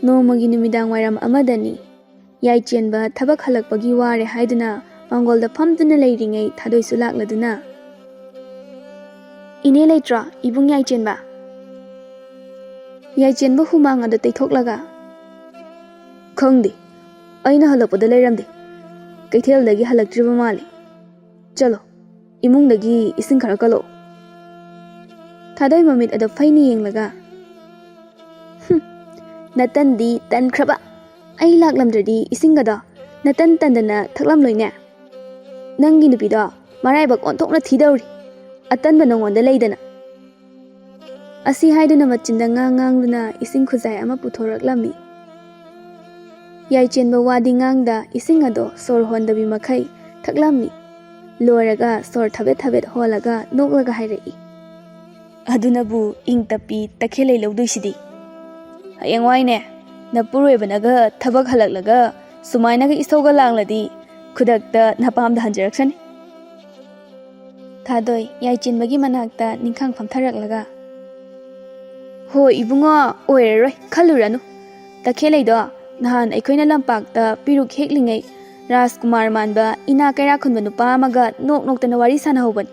ꯅꯣꯡꯃꯒꯤ ꯅꯨꯃꯤꯗꯥꯡ ꯋꯥꯏꯔꯝ ꯑꯃꯗꯅꯤ꯫ ꯌꯥꯏꯆꯦꯟꯕ ꯊꯕꯛ ꯍꯜꯂꯛꯄꯒꯤ ꯋꯥꯔꯦ ꯍꯥꯏꯗꯨꯅ ꯃꯥꯡꯒꯣꯜꯗ ꯐꯝꯗꯨꯅ ꯂꯩꯔꯤꯉꯩ ꯊꯥꯗꯣꯏꯁꯨ ꯂꯥꯛꯂꯗꯨꯅ, "ꯏꯅꯦ ꯂꯩꯇ꯭ꯔꯣ, ꯏꯕꯨꯡ ꯌꯥꯏꯆꯦꯟꯕ?" ꯌꯥꯏꯆꯦꯟꯕ ꯍꯨꯃꯥꯡ ꯑꯗꯨ ꯇꯩꯊꯣꯛꯂꯒ, "ꯈꯪꯗꯦ, ꯑꯩꯅ ꯍꯜꯂꯛꯄꯗ ꯂꯩꯔꯝꯗꯦ꯫ ꯀꯩꯊꯦꯜꯗꯒꯤ ꯍꯜꯂꯛꯇ꯭ꯔꯤꯕ ꯃꯥꯜꯂꯤ꯫ ꯆꯠꯂꯣ, ꯏꯃꯨꯡꯗꯒꯤ ꯏꯁꯤꯡ ꯈꯔ ꯀꯠꯂꯛꯑꯣ꯫" ꯊꯥꯗꯣꯏ ꯃꯃꯤꯠ ꯑꯗꯨ ꯐꯩꯅ ꯌꯦꯡꯂꯒ, "ꯍꯨꯝ, ꯅꯇꯟꯗꯤ ꯇꯟꯈ꯭ꯔꯕ꯫ ꯑꯩ ꯂꯥꯛꯂꯝꯗ꯭ꯔꯗꯤ ꯏꯁꯤꯡꯒꯗꯣ ꯅꯇꯟ ꯇꯟꯗꯅ ꯊꯛꯂꯝꯂꯣꯏꯅꯦ꯫ ꯅꯪꯒꯤ ꯅꯨꯄꯤꯗꯣ ꯃꯔꯥꯏꯕꯛ ꯑꯣꯟꯊꯣꯛꯅ ꯊꯤꯗꯧꯔꯤ, ꯑꯇꯟꯕ ꯅꯉꯣꯟꯗ ꯂꯩꯗꯅ꯫" ꯑꯁꯤ ꯍꯥꯏꯗꯨꯅ ꯃꯆꯤꯟꯗ ꯉꯥꯡ ꯉꯥꯡꯗꯨꯅ ꯏꯁꯤꯡ ꯈꯨꯖꯥꯏ ꯑꯃ ꯄꯨꯊꯣꯔꯛꯂꯝꯃꯤ꯫ ꯌꯥꯏꯆꯦꯟꯕ ꯋꯥꯗꯤ ꯉꯥꯡꯗ ꯏꯁꯤꯡ ꯑꯗꯣ ꯁꯣꯔ ꯍꯣꯟꯗꯕꯤ ꯃꯈꯩ ꯊꯛꯂꯝꯃꯤ꯫ ꯂꯣꯏꯔꯒ ꯁꯣꯔ ꯊꯕꯦꯠ ꯊꯕꯦꯠ ꯍꯣꯜꯂꯒ ꯅꯣꯛꯂꯒ ꯍꯥꯏꯔꯛꯏ, "ꯑꯗꯨꯅꯕꯨ ꯏꯪ ꯇꯞꯄꯤ ꯇꯈꯦꯜꯂꯩ ꯂꯧꯗꯣꯏꯁꯤꯗꯤ꯫ ꯍꯌꯦꯡꯋꯥꯏꯅꯦ, ꯅꯄꯨꯔꯣꯏꯕꯅꯒ ꯊꯕꯛ ꯍꯜꯂꯛꯂꯒ ꯁꯨꯃꯥꯏꯅꯒ ꯏꯁꯧꯒ ꯂꯥꯡꯂꯗꯤ ꯈꯨꯗꯛꯇ ꯅꯄꯥꯝꯗ ꯍꯟꯖꯔꯛꯁꯅꯤ꯫" ꯊꯥꯗꯣꯏ ꯌꯥꯏꯆꯦꯟꯕꯒꯤ ꯃꯅꯥꯛꯇ ꯅꯤꯡꯈꯥꯡ ꯐꯝꯊꯔꯛꯂꯒ, "ꯍꯣ ꯏꯕꯨꯡꯉꯣ, ꯑꯣꯏꯔꯔꯣꯏ, ꯈꯜꯂꯨꯔꯅꯨ꯫ ꯇꯈꯦꯜꯂꯩꯗꯣ ꯅꯍꯥꯟ ꯑꯩꯈꯣꯏꯅ ꯂꯝꯄꯥꯛꯇ ꯄꯤꯔꯨꯛ ꯍꯦꯛꯂꯤꯉꯩ ꯔꯥꯖꯀꯨꯃꯥꯔ ꯃꯥꯟꯕ ꯏꯅꯥ ꯀꯩꯔꯥꯛ ꯈꯨꯟꯕ ꯅꯨꯄꯥ ꯑꯃꯒ ꯅꯣꯛ ꯅꯣꯛꯇꯅ ꯋꯥꯔꯤ ꯁꯥꯟꯅꯍꯧꯕꯅꯤ꯫"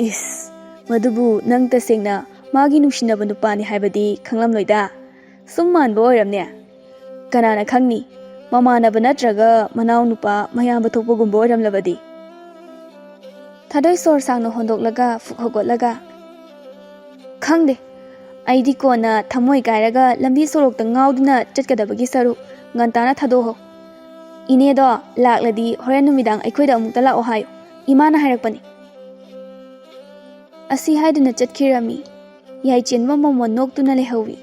"ꯏꯁ, ꯃꯗꯨꯕꯨ ꯅꯪ ꯇꯁꯦꯡꯅ ꯃꯥꯒꯤ ꯅꯨꯡꯁꯤꯅꯕ ꯅꯨꯄꯥꯅꯤ ꯍꯥꯏꯕꯗꯤ ꯈꯪꯂꯝꯂꯣꯏꯗ꯫ ꯁꯨꯝ ꯃꯥꯟꯕ ꯑꯣꯏꯔꯝꯅꯦ꯫ ꯀꯅꯥꯅ ꯈꯪꯅꯤ, ꯃꯃꯥꯟꯅꯕ ꯅꯠꯇ꯭ꯔꯒ ꯃꯅꯥꯎ ꯅꯨꯄꯥ ꯃꯌꯥꯝꯕ ꯊꯣꯛꯄꯒꯨꯝꯕ ꯑꯣꯏꯔꯝꯂꯕꯗꯤ?" ꯊꯥꯗꯣꯏ ꯁꯣꯔ ꯁꯥꯡꯅ ꯍꯣꯟꯗꯣꯛꯂꯒ ꯐꯨꯛ ꯍꯧꯒꯠꯂꯒ, "ꯈꯪꯗꯦ, ꯑꯩꯗꯤ ꯀꯣꯟꯅ ꯊꯃꯣꯏ ꯀꯥꯏꯔꯒ ꯂꯝꯕꯤ ꯁꯣꯔꯣꯛꯇ ꯉꯥꯎꯗꯨꯅ ꯆꯠꯀꯗꯕꯒꯤ ꯁꯔꯨꯛ ꯉꯟꯇꯥꯅ ꯊꯥꯗꯣꯛꯍꯧ꯫ ꯏꯅꯦꯗꯣ ꯂꯥꯛꯂꯗꯤ ꯍꯣꯔꯦꯟ ꯅꯨꯃꯤꯗꯥꯡ ꯑꯩꯈꯣꯏꯗ ꯑꯃꯨꯛꯇ ꯂꯥꯛꯑꯣ ꯍꯥꯏꯌꯨ, ꯏꯃꯥꯅ ꯍꯥꯏꯔꯛꯄꯅꯤ꯫" ꯑꯁꯤ ꯍꯥꯏꯗꯨꯅ ꯆꯠꯈꯤꯔꯝꯃꯤ꯫ ꯌꯥꯏꯆꯦꯟꯕ ꯃꯣꯃꯣꯟ ꯅꯣꯛꯇꯨꯅ ꯂꯩꯍꯧꯏ꯫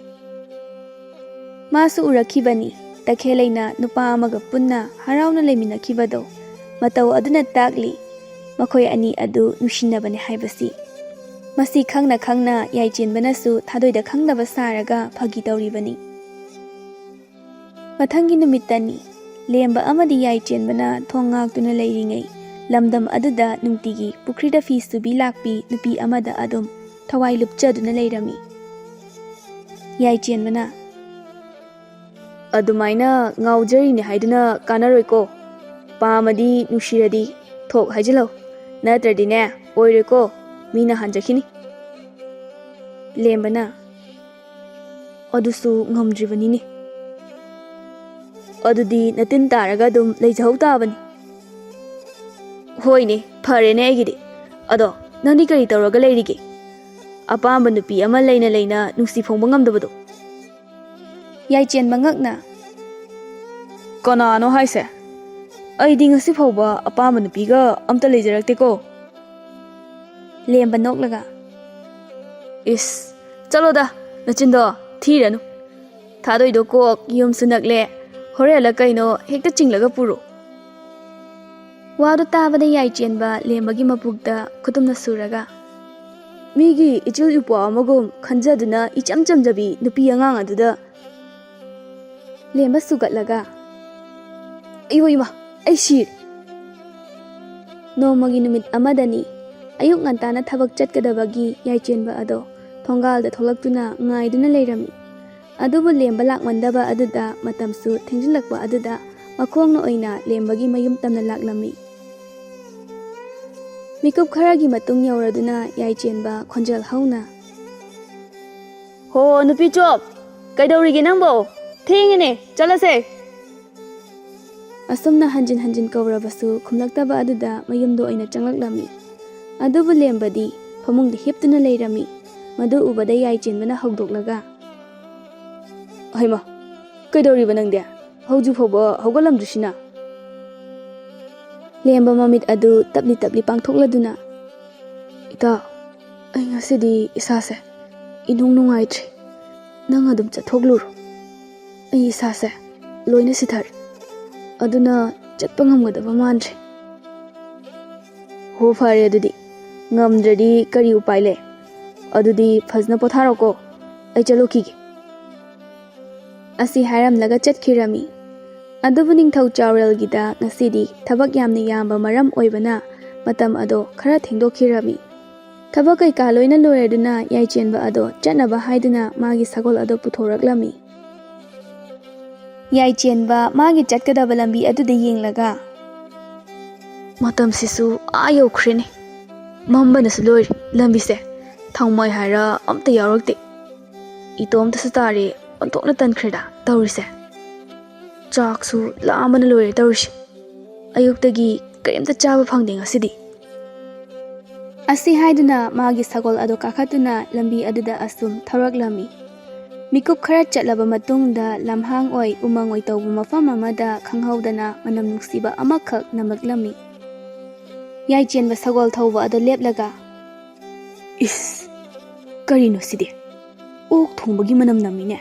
ꯃꯥꯁꯨ ꯎꯔꯛꯈꯤꯕꯅꯤ, ꯇꯈꯦꯜꯂꯩꯅ ꯅꯨꯄꯥ ꯑꯃꯒ ꯄꯨꯟꯅ ꯍꯔꯥꯎꯅ ꯂꯩꯃꯤꯟꯅꯈꯤꯕꯗꯣ꯫ ꯃꯇꯧ ꯑꯗꯨꯅ ꯇꯥꯛꯂꯤ, ꯃꯈꯣꯏ ꯑꯅꯤ ꯑꯗꯨ ꯅꯨꯡꯁꯤꯅꯕꯅꯤ ꯍꯥꯏꯕꯁꯤ꯫ ꯃꯁꯤ ꯈꯪꯅ ꯈꯪꯅ ꯌꯥꯏꯆꯦꯟꯕꯅꯁꯨ ꯊꯥꯗꯣꯏꯗ ꯈꯪꯗꯕ ꯁꯥꯔꯒ ꯐꯥꯒꯤ ꯇꯧꯔꯤꯕꯅꯤ꯫ ꯃꯊꯪꯒꯤ ꯅꯨꯃꯤꯠꯇꯅꯤ꯫ ꯂꯦꯝꯕ ꯑꯃꯗꯤ ꯌꯥꯏꯆꯦꯟꯕꯅ ꯊꯣꯡ ꯉꯥꯛꯇꯨꯅ ꯂꯩꯔꯤꯉꯩ, ꯂꯝꯗꯝ ꯑꯗꯨꯗ ꯅꯨꯡꯇꯤꯒꯤ ꯄꯨꯈ꯭ꯔꯤꯗ ꯐꯤ ꯁꯨꯕꯤ ꯂꯥꯛꯄꯤ ꯅꯨꯄꯤ ꯑꯃꯗ ꯑꯗꯨꯝ ꯊꯋꯥꯏ ꯂꯨꯞꯆꯗꯨꯅ ꯂꯩꯔꯝꯃꯤ꯫ ꯌꯥꯏꯆꯦꯟꯕꯅ, ꯑꯗꯨꯃꯥꯏꯅ ꯉꯥꯎꯖꯔꯤꯅꯦ ꯍꯥꯏꯗꯨꯅ ꯀꯥꯟꯅꯔꯣꯏꯀꯣ꯫ ꯄꯥꯝꯃꯗꯤ ꯅꯨꯡꯁꯤꯔꯗꯤ ꯊꯣꯛ ꯍꯥꯏꯖꯤꯜꯂꯣ, ꯅꯠꯇ꯭ꯔꯗꯤꯅꯦ ꯑꯣꯏꯔꯣꯏꯀꯣ, ꯃꯤꯅ ꯍꯟꯖꯈꯤꯅꯤ꯫ ꯂꯦꯝꯕꯅ, ꯑꯗꯨꯁꯨ ꯉꯝꯗ꯭ꯔꯤꯕꯅꯤꯅꯦ꯫ ꯑꯗꯨꯗꯤ ꯅꯇꯤꯟ ꯇꯥꯔꯒ ꯑꯗꯨꯝ ꯂꯩꯖꯍꯧ ꯇꯥꯕꯅꯤ꯫ ꯍꯣꯏꯅꯦ, ꯐꯔꯦꯅꯦ ꯑꯩꯒꯤꯗꯤ꯫ ꯑꯗꯣ ꯅꯪꯗꯤ ꯀꯔꯤ ꯇꯧꯔꯒ ꯂꯩꯔꯤꯒꯦ? ꯑꯄꯥꯝꯕ ꯅꯨꯄꯤ ꯑꯃ ꯂꯩꯅ ꯂꯩꯅ ꯅꯨꯡꯁꯤ ꯐꯣꯡꯕ ꯉꯝꯗꯕꯗꯣ? ꯌꯥꯏꯆꯦꯟꯕ ꯉꯛꯅ, ꯀꯅꯥꯅꯣ ꯍꯥꯏꯁꯦ? ꯑꯩꯗꯤ ꯉꯁꯤ ꯐꯥꯎꯕ ꯑꯄꯥꯝꯕ ꯅꯨꯄꯤꯒ ꯑꯝꯇ ꯂꯩꯖꯔꯛꯇꯦꯀꯣ꯫ ꯂꯦꯝꯕ ꯅꯣꯛꯂꯒ, ꯏꯁ, ꯆꯠꯂꯣꯗ, ꯅꯆꯤꯟꯗꯣ ꯊꯤꯔꯅꯨ꯫ ꯊꯥꯗꯣꯏꯗꯣ ꯀꯣꯛ ꯌꯨꯝꯁꯨ ꯅꯛꯂꯦ, ꯍꯣꯔꯦꯟꯂ ꯀꯩꯅꯣ ꯍꯦꯛꯇ ꯆꯤꯡꯂꯒ ꯄꯨꯔꯣ꯫ ꯋꯥꯗꯨ ꯇꯥꯕꯗ ꯌꯥꯏꯆꯦꯟꯕ ꯂꯦꯝꯕꯒꯤ ꯃꯄꯨꯛꯇ ꯈꯨꯇꯨꯝꯅ ꯁꯨꯔꯒ, ꯃꯤꯒꯤ ꯏꯆꯤꯜ ꯏꯄ꯭ꯋꯥ ꯑꯃꯒꯨꯝ ꯈꯟꯖꯗꯨꯅ ꯏꯆꯝ ꯆꯝꯖꯕꯤ ꯅꯨꯄꯤ ꯑꯉꯥꯡ ꯑꯗꯨꯗ ꯂꯦꯝꯕ ꯁꯨꯒꯠꯂꯒ, ꯑꯌꯣ ꯏꯃꯥ, ꯑꯩ ꯁꯤꯔꯦ꯫ ꯅꯣꯡꯃꯒꯤ ꯅꯨꯃꯤꯠ ꯑꯃꯗꯅꯤ, ꯑꯌꯨꯛ ꯉꯟꯇꯥꯅ ꯊꯕꯛ ꯆꯠꯀꯗꯕꯒꯤ ꯌꯥꯏꯆꯦꯟꯕ ꯑꯗꯣ ꯊꯣꯡꯒꯥꯜꯗ ꯊꯣꯛꯂꯛꯇꯨꯅ ꯉꯥꯏꯗꯨꯅ ꯂꯩꯔꯝꯃꯤ꯫ ꯑꯗꯨꯕꯨ ꯂꯦꯝꯕ ꯂꯥꯛꯃꯟꯗꯕ ꯑꯗꯨꯗ ꯃꯇꯝꯁꯨ ꯊꯦꯡꯖꯤꯜꯂꯛꯄ ꯑꯗꯨꯗ ꯃꯈꯣꯡꯅ ꯑꯣꯏꯅ ꯂꯦꯝꯕꯒꯤ ꯃꯌꯨꯝ ꯇꯝꯅ ꯂꯥꯛꯂꯝꯃꯤ꯫ ꯃꯤꯀꯨꯞ ꯈꯔꯒꯤ ꯃꯇꯨꯡ ꯌꯧꯔꯗꯨꯅ ꯌꯥꯏꯆꯦꯟꯕ ꯈꯣꯟꯖꯦꯜ ꯍꯧꯅ, ꯍꯣ, ꯅꯨꯄꯤ ꯆꯣꯞ, ꯀꯩꯗꯧꯔꯤꯒꯦ ꯅꯪꯕꯣ? ꯊꯦꯡꯉꯦꯅꯦ, ꯆꯠꯂꯁꯦ꯫ ꯑꯁꯨꯝꯅ ꯍꯟꯖꯤꯟ ꯍꯟꯖꯤꯟ ꯀꯧꯔꯕꯁꯨ ꯈꯨꯝꯂꯛꯇꯕ ꯑꯗꯨꯗ ꯃꯌꯨꯝꯗ ꯑꯣꯏꯅ ꯆꯪꯂꯛꯂꯝꯃꯤ꯫ ꯑꯗꯨꯕꯨ ꯂꯦꯝꯕꯗꯤ ꯐꯃꯨꯡꯗ ꯍꯤꯞꯇꯨꯅ ꯂꯩꯔꯝꯃꯤ꯫ ꯃꯗꯨ ꯎꯕꯗ ꯌꯥꯏꯆꯦꯟꯕꯅ ꯍꯧꯗꯣꯛꯂꯒ, ꯍꯩꯃꯥ, ꯀꯩꯗꯧꯔꯤꯕ ꯅꯪꯗꯤ? ꯍꯧꯖꯤꯛ ꯐꯥꯎꯕ ꯍꯧꯒꯠꯂꯝꯗ꯭ꯔꯤꯁꯤꯅ? ꯂꯦꯝꯕ ꯃꯃꯤꯠ ꯑꯗꯨ ꯇꯞꯂꯤ ꯇꯞꯂꯤ ꯄꯥꯡꯊꯣꯛꯂꯗꯨꯅ, ꯏꯇꯥ, ꯑꯩ ꯉꯁꯤꯗꯤ ꯏꯁꯥꯁꯦ ꯏꯅꯨꯡ ꯅꯨꯡꯉꯥꯏꯇ꯭ꯔꯦ꯫ ꯅꯪ ꯑꯗꯨꯝ ꯆꯠꯊꯣꯛꯂꯨꯔꯣ꯫ ꯑꯩ ꯏꯁꯥꯁꯦ ꯂꯣꯏꯅ ꯁꯤꯊꯔꯦ꯫ ꯑꯗꯨꯅ ꯆꯠꯄ ꯉꯝꯒꯗꯕ ꯃꯥꯟꯗ꯭ꯔꯦ꯫ ꯍꯣ, ꯐꯔꯦ ꯑꯗꯨꯗꯤ꯫ ꯉꯝꯗ꯭ꯔꯗꯤ ꯀꯔꯤ ꯎꯄꯥꯏ ꯂꯩ? ꯑꯗꯨꯗꯤ ꯐꯖꯅ ꯄꯣꯊꯥꯔꯣꯀꯣ꯫ ꯑꯩ ꯆꯠꯂꯨꯈꯤꯒꯦ꯫ ꯑꯁꯤ ꯍꯥꯏꯔꯝꯂꯒ ꯆꯠꯈꯤꯔꯝꯃꯤ꯫ ꯑꯗꯨꯕꯨ ꯅꯤꯡꯊꯧ ꯆꯥꯎꯔꯦꯜꯒꯤꯗ ꯉꯁꯤꯗꯤ ꯊꯕꯛ ꯌꯥꯝꯅ ꯌꯥꯝꯕ ꯃꯔꯝ ꯑꯣꯏꯕꯅ ꯃꯇꯝ ꯑꯗꯣ ꯈꯔ ꯊꯦꯡꯗꯣꯛꯈꯤꯔꯝꯃꯤ꯫ ꯊꯕꯛ ꯀꯩꯀꯥ ꯂꯣꯏꯅ ꯂꯣꯏꯔꯗꯨꯅ ꯌꯥꯏꯆꯦꯟꯕ ꯑꯗꯣ ꯆꯠꯅꯕ ꯍꯥꯏꯗꯨꯅ ꯃꯥꯒꯤ ꯁꯒꯣꯜ ꯑꯗꯣ ꯄꯨꯊꯣꯔꯛꯂꯝꯃꯤ꯫ ꯌꯥꯏꯆꯦꯟꯕ ꯃꯥꯒꯤ ꯆꯠꯀꯗꯕ ꯂꯝꯕꯤ ꯑꯗꯨꯗ ꯌꯦꯡꯂꯒ, "ꯃꯇꯝꯁꯤꯁꯨ ꯑꯥ ꯌꯧꯈ꯭ꯔꯦꯅꯦ꯫ ꯃꯝꯕꯅꯁꯨ ꯂꯣꯏꯔꯦ ꯂꯝꯕꯤꯁꯦ꯫ ꯊꯥꯎꯃꯩ ꯍꯥꯏꯔ ꯑꯝꯇ ꯌꯥꯎꯔꯛꯇꯦ꯫ ꯏꯇꯣꯝꯇꯁꯨ ꯇꯥꯔꯦ, ꯑꯣꯟꯊꯣꯛꯅ ꯇꯟꯈ꯭ꯔꯦꯗ ꯇꯧꯔꯤꯁꯦ꯫ ꯆꯥꯛꯁꯨ ꯂꯥꯝꯕꯅ ꯂꯣꯏꯔꯦ ꯇꯧꯔꯤꯁꯦ꯫ ꯑꯌꯨꯛꯇꯒꯤ ꯀꯔꯤꯝꯇ ꯆꯥꯕ ꯐꯪꯗꯦ ꯉꯁꯤꯗꯤ"꯫ ꯑꯁꯤ ꯍꯥꯏꯗꯨꯅ ꯃꯥꯒꯤ ꯁꯒꯣꯜ ꯑꯗꯨ ꯀꯥꯈꯠꯇꯨꯅ ꯂꯝꯕꯤ ꯑꯗꯨꯗ ꯑꯁꯨꯝ ꯊꯧꯔꯛꯂꯝꯃꯤ꯫ ꯃꯤꯀꯨꯞ ꯈꯔ ꯆꯠꯂꯕ ꯃꯇꯨꯡꯗ ꯂꯝꯍꯥꯡ ꯑꯣꯏ ꯎꯃꯪ ꯑꯣꯏ ꯇꯧꯕ ꯃꯐꯝ ꯑꯃꯗ ꯈꯪꯍꯧꯗꯅ ꯃꯅꯝ ꯅꯨꯡꯁꯤꯕ ꯑꯃꯈꯛ ꯅꯝꯂꯛꯂꯝꯃꯤ꯫ ꯌꯥꯏꯆꯦꯟꯕ ꯁꯒꯣꯜ ꯊꯧꯕ ꯑꯗꯨ ꯂꯦꯞꯂꯒ, "ꯏꯁ, ꯀꯔꯤꯅꯣ ꯁꯤꯗꯤ? ꯑꯣꯛ ꯊꯣꯡꯕꯒꯤ ꯃꯅꯝ ꯅꯝꯃꯤꯅꯦ꯫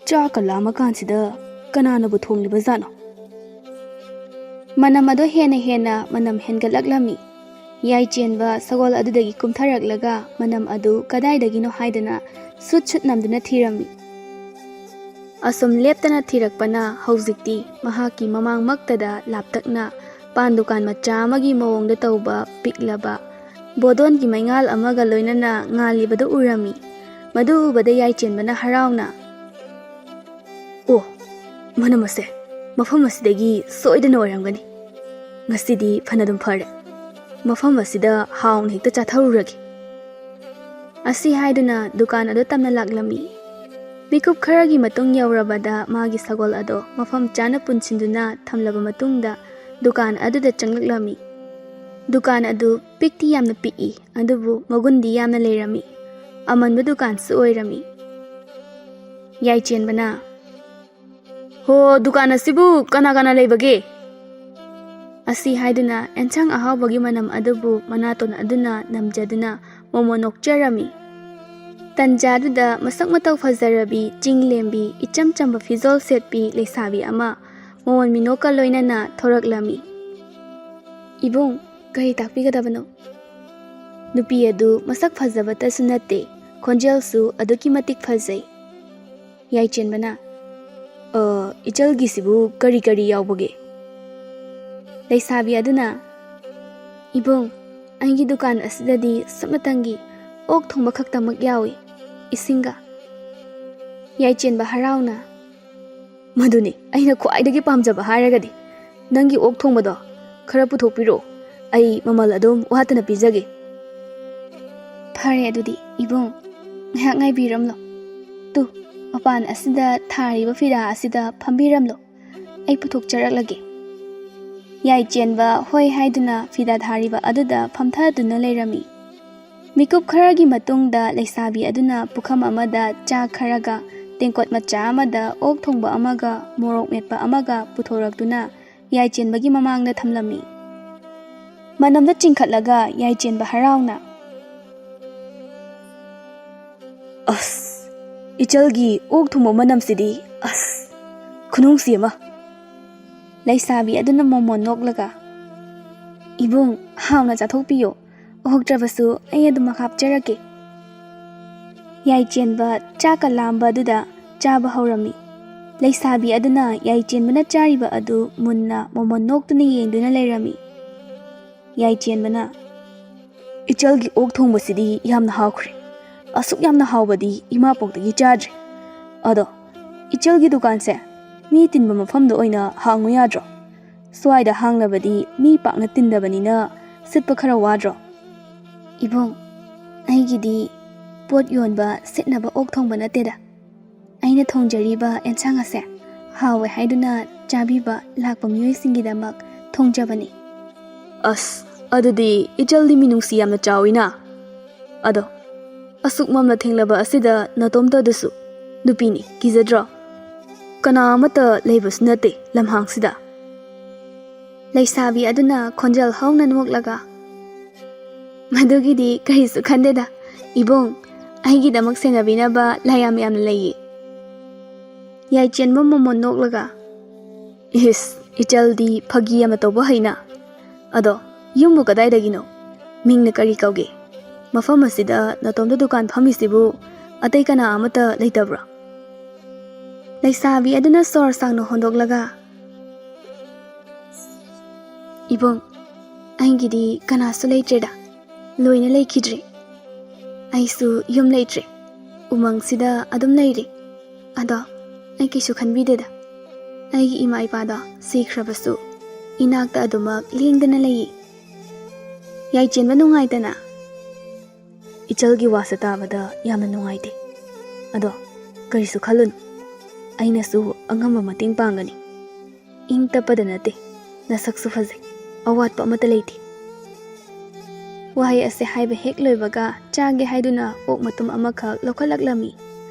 ꯆꯥꯛꯀ ꯂꯥꯝꯃꯀꯥꯟꯁꯤꯗ ꯀꯅꯥꯅꯕꯨ ꯊꯣꯡꯂꯤꯕ ꯖꯥꯠꯅꯣ?" ꯃꯅꯝ ꯑꯗꯨ ꯍꯦꯟꯅ ꯍꯦꯟꯅ ꯃꯅꯝ ꯍꯦꯟꯒꯠꯂꯛꯂꯝꯃꯤ꯫ ꯌꯥꯏꯆꯦꯟꯕ ꯁꯒꯣꯜ ꯑꯗꯨꯗꯒꯤ ꯀꯨꯝꯊꯔꯛꯂꯒ ꯃꯅꯝ ꯑꯗꯨ ꯀꯗꯥꯏꯗꯒꯤꯅꯣ ꯍꯥꯏꯗꯅ ꯁꯨꯠ ꯁꯨꯠ ꯅꯝꯗꯨꯅ ꯊꯤꯔꯝꯃꯤ꯫ ꯑꯁꯨꯝ ꯂꯦꯞꯇꯅ ꯊꯤꯔꯛꯄꯅ ꯍꯧꯖꯤꯛꯇꯤ ꯃꯍꯥꯛꯀꯤ ꯃꯃꯥꯡꯃꯛꯇꯗ ꯂꯥꯞꯇꯛꯅ ꯄꯥꯟ ꯗꯨꯀꯥꯟ ꯃꯆꯥ ꯑꯃꯒꯤ ꯃꯑꯣꯡꯗ ꯇꯧꯕ ꯄꯤꯛꯂꯕ ꯕꯣꯗꯣꯟꯒꯤ ꯃꯩꯉꯥꯜ ꯑꯃꯒ ꯂꯣꯏꯅꯅ ꯉꯥꯜꯂꯤꯕꯗꯨ ꯎꯔꯝꯃꯤ꯫ ꯃꯗꯨ ꯎꯕꯗ ꯌꯥꯏꯆꯦꯟꯕꯅ ꯍꯔꯥꯎꯅ, "ꯑꯣ, ꯃꯅꯝ ꯑꯁꯦ ꯃꯐꯝ ꯑꯁꯤꯗꯒꯤ ꯁꯣꯏꯗꯅ ꯑꯣꯏꯔꯝꯒꯅꯤ꯫ ꯉꯁꯤꯗꯤ ꯐꯅꯗꯨꯝ ꯐꯔꯦ꯫ ꯃꯐꯝ ꯑꯁꯤꯗ ꯍꯥꯎꯅ ꯍꯦꯛꯇ ꯆꯥꯊꯔꯨꯔꯒꯦ"꯫ ꯑꯁꯤ ꯍꯥꯏꯗꯨꯅ ꯗꯨꯀꯥꯟ ꯑꯗꯨ ꯇꯝꯅ ꯂꯥꯛꯂꯝꯃꯤ꯫ ꯃꯤꯀꯨꯞ ꯈꯔꯒꯤ ꯃꯇꯨꯡ ꯌꯧꯔꯕꯗ ꯃꯥꯒꯤ ꯁꯒꯣꯜ ꯑꯗꯣ ꯃꯐꯝ ꯆꯥꯅ ꯄꯨꯟꯁꯤꯟꯗꯨꯅ ꯊꯝꯂꯕ ꯃꯇꯨꯡꯗ ꯗꯨꯀꯥꯟ ꯑꯗꯨꯗ ꯆꯪꯂꯛꯂꯝꯃꯤ꯫ ꯗꯨꯀꯥꯟ ꯑꯗꯨ ꯄꯤꯛꯇꯤ ꯌꯥꯝꯅ ꯄꯤꯛꯏ, ꯑꯗꯨꯕꯨ ꯃꯒꯨꯟꯗꯤ ꯌꯥꯝꯅ ꯂꯩꯔꯝꯃꯤ꯫ ꯑꯃꯟꯕ ꯗꯨꯀꯥꯟꯁꯨ ꯑꯣꯏꯔꯝꯃꯤ꯫ ꯌꯥꯏꯆꯦꯟꯕꯅ, "ꯍꯣ, ꯗꯨꯀꯥꯟ ꯑꯁꯤꯕꯨ ꯀꯅꯥ ꯀꯅꯥ ꯂꯩꯕꯒꯦ?" ꯑꯁꯤ ꯍꯥꯏꯗꯨꯅ ꯑꯦꯟꯁꯥꯡ ꯑꯍꯥꯎꯕꯒꯤ ꯃꯅꯝ ꯑꯗꯨꯕꯨ ꯃꯅꯥꯇꯣꯟ ꯑꯗꯨꯅ ꯅꯝꯖꯗꯨꯅ ꯃꯣꯃꯣꯟ ꯅꯣꯛꯆꯔꯝꯃꯤ꯫ ꯇꯟꯖꯥꯗꯨꯗ ꯃꯁꯛ ꯃꯇꯧ ꯐꯖꯔꯕꯤ, ꯆꯤꯡ ꯂꯦꯝꯕꯤ, ꯏꯆꯝ ꯆꯝꯕ ꯐꯤꯖꯣꯜ ꯁꯦꯠꯄꯤ ꯂꯩꯁꯥꯕꯤ ꯑꯃ ꯃꯣꯃꯣꯟ ꯃꯤꯅꯣꯛꯀ ꯂꯣꯏꯅꯅ ꯊꯣꯔꯛꯂꯝꯃꯤ꯫ "ꯏꯕꯨꯡ, ꯀꯔꯤ ꯇꯥꯛꯄꯤꯒꯗꯕꯅꯣ?" ꯅꯨꯄꯤ ꯑꯗꯨ ꯃꯁꯛ ꯐꯖꯕꯇꯁꯨ ꯅꯠꯇꯦ, ꯈꯣꯟꯖꯦꯜꯁꯨ ꯑꯗꯨꯛꯀꯤ ꯃꯇꯤꯛ ꯐꯖꯩ꯫ ꯌꯥꯏꯆꯦꯟꯕꯅ, "ꯑ, ꯏꯆꯜꯒꯤꯁꯤꯕꯨ ꯀꯔꯤ ꯀꯔꯤ ꯌꯥꯎꯕꯒꯦ?" ꯂꯩꯁꯥꯕꯤ ꯑꯗꯨꯅ, "ꯏꯕꯨꯡ, ꯑꯩꯒꯤ ꯗꯨꯀꯥꯟ ꯑꯁꯤꯗꯗꯤ ꯁꯨꯞꯅꯇꯪꯒꯤ ꯑꯣꯛ ꯊꯣꯡꯕ ꯈꯛꯇꯃꯛ ꯌꯥꯎꯏ, ꯏꯁꯤꯡꯒ"꯫ ꯌꯥꯏꯆꯦꯟꯕ ꯍꯔꯥꯎꯅ, ꯃꯗꯨꯅꯤ ꯑꯩꯅ ꯈ꯭ꯋꯥꯏꯗꯒꯤ ꯄꯥꯝꯖꯕ ꯍꯥꯏꯔꯒꯗꯤ꯫ ꯅꯪꯒꯤ ꯑꯣꯛ ꯊꯣꯡꯕꯗꯣ ꯈꯔ ꯄꯨꯊꯣꯛꯄꯤꯔꯛꯑꯣ, ꯑꯩ ꯃꯃꯜ ꯑꯗꯨꯝ ꯋꯥꯠꯇꯅ ꯄꯤꯖꯒꯦ꯫ ꯐꯔꯦ ꯑꯗꯨꯗꯤ ꯏꯕꯨꯡ, ꯉꯥꯏꯍꯥꯛ ꯉꯥꯏꯕꯤꯔꯝꯂꯣ꯫ ꯇꯨ, ꯃꯄꯥꯟ ꯑꯁꯤꯗ ꯊꯥꯔꯤꯕ ꯐꯤꯗꯥ ꯑꯁꯤꯗ ꯐꯝꯕꯤꯔꯝꯂꯣ, ꯑꯩ ꯄꯨꯊꯣꯛꯆꯔꯛꯂꯒꯦ꯫ ꯌꯥꯏꯆꯦꯟꯕ ꯍꯣꯏ ꯍꯥꯏꯗꯨꯅ ꯐꯤꯗꯥ ꯊꯥꯔꯤꯕ ꯑꯗꯨꯗ ꯐꯝꯊꯗꯨꯅ ꯂꯩꯔꯝꯃꯤ꯫ ꯃꯤꯀꯨꯞ ꯈꯔꯒꯤ ꯃꯇꯨꯡꯗ ꯂꯩꯁꯥꯕꯤ ꯑꯗꯨꯅ ꯄꯨꯈꯝ ꯑꯃꯗ ꯆꯥ ꯈꯔꯒ ꯇꯦꯡꯀꯣꯠ ꯃꯆꯥ ꯑꯃꯗ ꯑꯣꯛ ꯊꯣꯡꯕ ꯑꯃꯒ ꯃꯣꯔꯣꯛ ꯃꯦꯠꯄ ꯑꯃꯒ ꯄꯨꯊꯣꯔꯛꯇꯨꯅ ꯌꯥꯏꯆꯦꯟꯕꯒꯤ ꯃꯃꯥꯡꯗ ꯊꯝꯂꯝꯃꯤ꯫ ꯃꯅꯝꯗ ꯆꯤꯡꯈꯠꯂꯒ ꯌꯥꯏꯆꯦꯟꯕ ꯍꯔꯥꯎꯅ, "ꯑꯁ, ꯏꯆꯜꯒꯤ ꯑꯣꯛ ꯊꯣꯡꯕ ꯃꯅꯝꯁꯤꯗꯤ, ꯑꯁ, ꯈꯨꯅꯨꯡꯁꯤ ꯑꯃ!" ꯂꯩꯁꯥꯕꯤ ꯑꯗꯨꯅ ꯃꯣꯃꯣꯟ ꯅꯣꯛꯂꯒ, "ꯏꯕꯨꯡ, ꯍꯥꯎꯅ ꯆꯥꯊꯣꯛꯄꯤꯌꯣ, ꯑꯣꯛꯇ꯭ꯔꯕꯁꯨ ꯑꯩ ꯑꯗꯨꯃꯛ ꯍꯥꯞꯆꯔꯛꯀꯦ꯫" ꯌꯥꯏꯆꯦꯟꯕ ꯆꯥꯛꯀ ꯂꯥꯝꯕ ꯑꯗꯨꯗ ꯆꯥꯕ ꯍꯧꯔꯝꯃꯤ꯫ ꯂꯩꯁꯥꯕꯤ ꯑꯗꯨꯅ ꯌꯥꯏꯆꯦꯟꯕꯅ ꯆꯥꯔꯤꯕ ꯑꯗꯨ ꯃꯨꯟꯅ ꯃꯣꯃꯣꯟ ꯅꯣꯛꯇꯨꯅ ꯌꯦꯡꯗꯨꯅ ꯂꯩꯔꯝꯃꯤ꯫ ꯌꯥꯏꯆꯦꯟꯕꯅ, "ꯏꯆꯜꯒꯤ ꯑꯣꯛ ꯊꯣꯡꯕꯁꯤꯗꯤ ꯌꯥꯝꯅ ꯍꯥꯎꯈ꯭ꯔꯦ, ꯑꯁꯨꯛ ꯌꯥꯝꯅ ꯍꯥꯎꯕꯗꯤ ꯏꯃꯥ ꯄꯣꯛꯇꯒꯤ ꯆꯥꯗ꯭ꯔꯤ꯫ ꯑꯗꯣ ꯏꯆꯜꯒꯤ ꯗꯨꯀꯥꯟꯁꯦ ꯃꯤ ꯇꯤꯟꯕ ꯃꯐꯝꯗ ꯑꯣꯏꯅ ꯍꯥꯡꯉꯨ ꯌꯥꯗ꯭ꯔꯣ? ꯁ꯭ꯋꯥꯏꯗ ꯍꯥꯡꯂꯕꯗꯤ ꯃꯤ ꯄꯥꯛꯅ ꯇꯤꯟꯗꯕꯅꯤꯅ ꯁꯤꯠꯄ ꯈꯔ ꯋꯥꯗ꯭ꯔꯣ?" "ꯏꯕꯨꯡ, ꯑꯩꯒꯤꯗꯤ ꯄꯣꯠ ꯌꯣꯟꯕ ꯁꯤꯠꯅꯕ ꯑꯣꯛ ꯊꯣꯡꯕ ꯅꯠꯇꯦꯗ꯫ ꯑꯩꯅ ꯊꯣꯡꯖꯔꯤꯕ ꯑꯦꯟꯁꯥꯡ ꯑꯁꯦ ꯍꯥꯎꯋꯦ ꯍꯥꯏꯗꯨꯅ ꯆꯥꯕꯤꯕ ꯂꯥꯛꯄ ꯃꯤꯑꯣꯏꯁꯤꯡꯒꯤꯗꯃꯛ ꯊꯣꯡꯖꯕꯅꯤ꯫" "ꯑꯁ, ꯑꯗꯨꯗꯤ ꯏꯆꯜꯗꯤ ꯃꯤꯅꯨꯡꯁꯤ ꯌꯥꯝꯅ ꯆꯥꯎꯏꯅ꯫ ꯑꯗꯣ ꯑꯁꯨꯛ ꯃꯝꯅ ꯊꯦꯡꯂꯕ ꯑꯁꯤꯗ ꯅꯇꯣꯝꯇꯗꯨꯁꯨ? ꯅꯨꯄꯤꯅꯤ, ꯀꯤꯖꯗ꯭ꯔꯣ? ꯀꯅꯥ ꯑꯃꯠꯇ ꯂꯩꯕꯁꯨ ꯅꯠꯇꯦ ꯂꯝꯍꯥꯡꯁꯤꯗ꯫" ꯂꯩꯁꯥꯕꯤ ꯑꯗꯨꯅ ꯈꯣꯟꯖꯦꯜ ꯍꯧꯅ ꯅꯣꯛꯂꯒ, "ꯃꯗꯨꯒꯤꯗꯤ ꯀꯔꯤꯁꯨ ꯈꯟꯗꯦꯗ ꯏꯕꯨꯡ, ꯑꯩꯒꯤꯗꯃꯛ ꯁꯦꯟꯅꯕꯤꯅꯕ ꯂꯥꯏ ꯌꯥꯝ ꯌꯥꯝꯅ ꯂꯩꯌꯦ꯫" ꯌꯥꯏꯆꯦꯟꯕ ꯃꯣꯃꯣꯟ ꯅꯣꯛꯂꯒ, "ꯏꯁ, ꯏꯆꯜꯗꯤ ꯐꯥꯒꯤ ꯌꯥꯝꯅ ꯇꯧꯕ ꯍꯩꯅ꯫ ꯑꯗꯣ ꯌꯨꯝꯕꯨ ꯀꯗꯥꯏꯗꯒꯤꯅꯣ? ꯃꯤꯡꯅ ꯀꯔꯤ ꯀꯧꯒꯦ? ꯃꯐꯝ ꯑꯁꯤꯗ ꯅꯇꯣꯝꯇ ꯗꯨꯀꯥꯟ ꯐꯝꯃꯤꯁꯤꯕꯨ ꯑꯇꯩ ꯀꯅꯥ ꯑꯃꯠꯇ ꯂꯩꯇꯕ꯭ꯔꯣ?" ꯂꯩꯁꯥꯕꯤ ꯑꯗꯨꯅ ꯁꯣꯔ ꯁꯥꯡꯅ ꯍꯣꯟꯗꯣꯛꯂꯒ, "ꯏꯕꯨꯡ, ꯑꯩꯒꯤꯗꯤ ꯀꯅꯥꯁꯨ ꯂꯩꯇ꯭ꯔꯦꯗ, ꯂꯣꯏꯅ ꯂꯩꯈꯤꯗ꯭ꯔꯦ꯫ ꯑꯩꯁꯨ ꯌꯨꯝ ꯂꯩꯇ꯭ꯔꯦ, ꯎꯃꯪꯁꯤꯗ ꯑꯗꯨꯝ ꯂꯩꯔꯦ꯫ ꯑꯗꯣ ꯑꯩ ꯀꯩꯁꯨ ꯈꯟꯕꯤꯗꯦꯗ꯫ ꯑꯩꯒꯤ ꯏꯃꯥ ꯏꯄꯥꯗꯣ ꯁꯤꯈ꯭ꯔꯕꯁꯨ ꯏꯅꯥꯛꯇ ꯑꯗꯨꯃꯛ ꯂꯦꯡꯗꯅ ꯂꯩꯌꯦ꯫ ꯌꯥꯏꯆꯦꯟꯕ ꯅꯨꯡꯉꯥꯏꯇꯅ, "ꯏꯆꯜꯒꯤ ꯋꯥꯁꯦ ꯇꯥꯕꯗ ꯌꯥꯝꯅ ꯅꯨꯡꯉꯥꯏꯇꯦ꯫ ꯑꯗꯣ ꯀꯔꯤꯁꯨ ꯈꯜꯂꯨꯅꯨ, ꯑꯩꯅꯁꯨ ꯑꯉꯝꯕ ꯃꯇꯦꯡ ꯄꯥꯡꯒꯅꯤ꯫ ꯏꯪ ꯇꯞꯄꯗ ꯅꯠꯇꯦ, ꯅꯁꯛꯁꯨ ꯐꯖꯩ, ꯑꯋꯥꯠꯄ ꯑꯃꯠꯇ ꯂꯩꯇꯦ꯫" ꯋꯥꯍꯩ ꯑꯁꯤ ꯍꯥꯏꯕ ꯍꯦꯛ ꯂꯣꯏꯕꯒ ꯆꯥꯒꯦ ꯍꯥꯏꯗꯨꯅ ꯑꯣꯛ ꯃꯇꯨꯝ ꯑꯃꯈꯛ ꯂꯧꯈꯠꯂꯛꯂꯝꯃꯤ꯫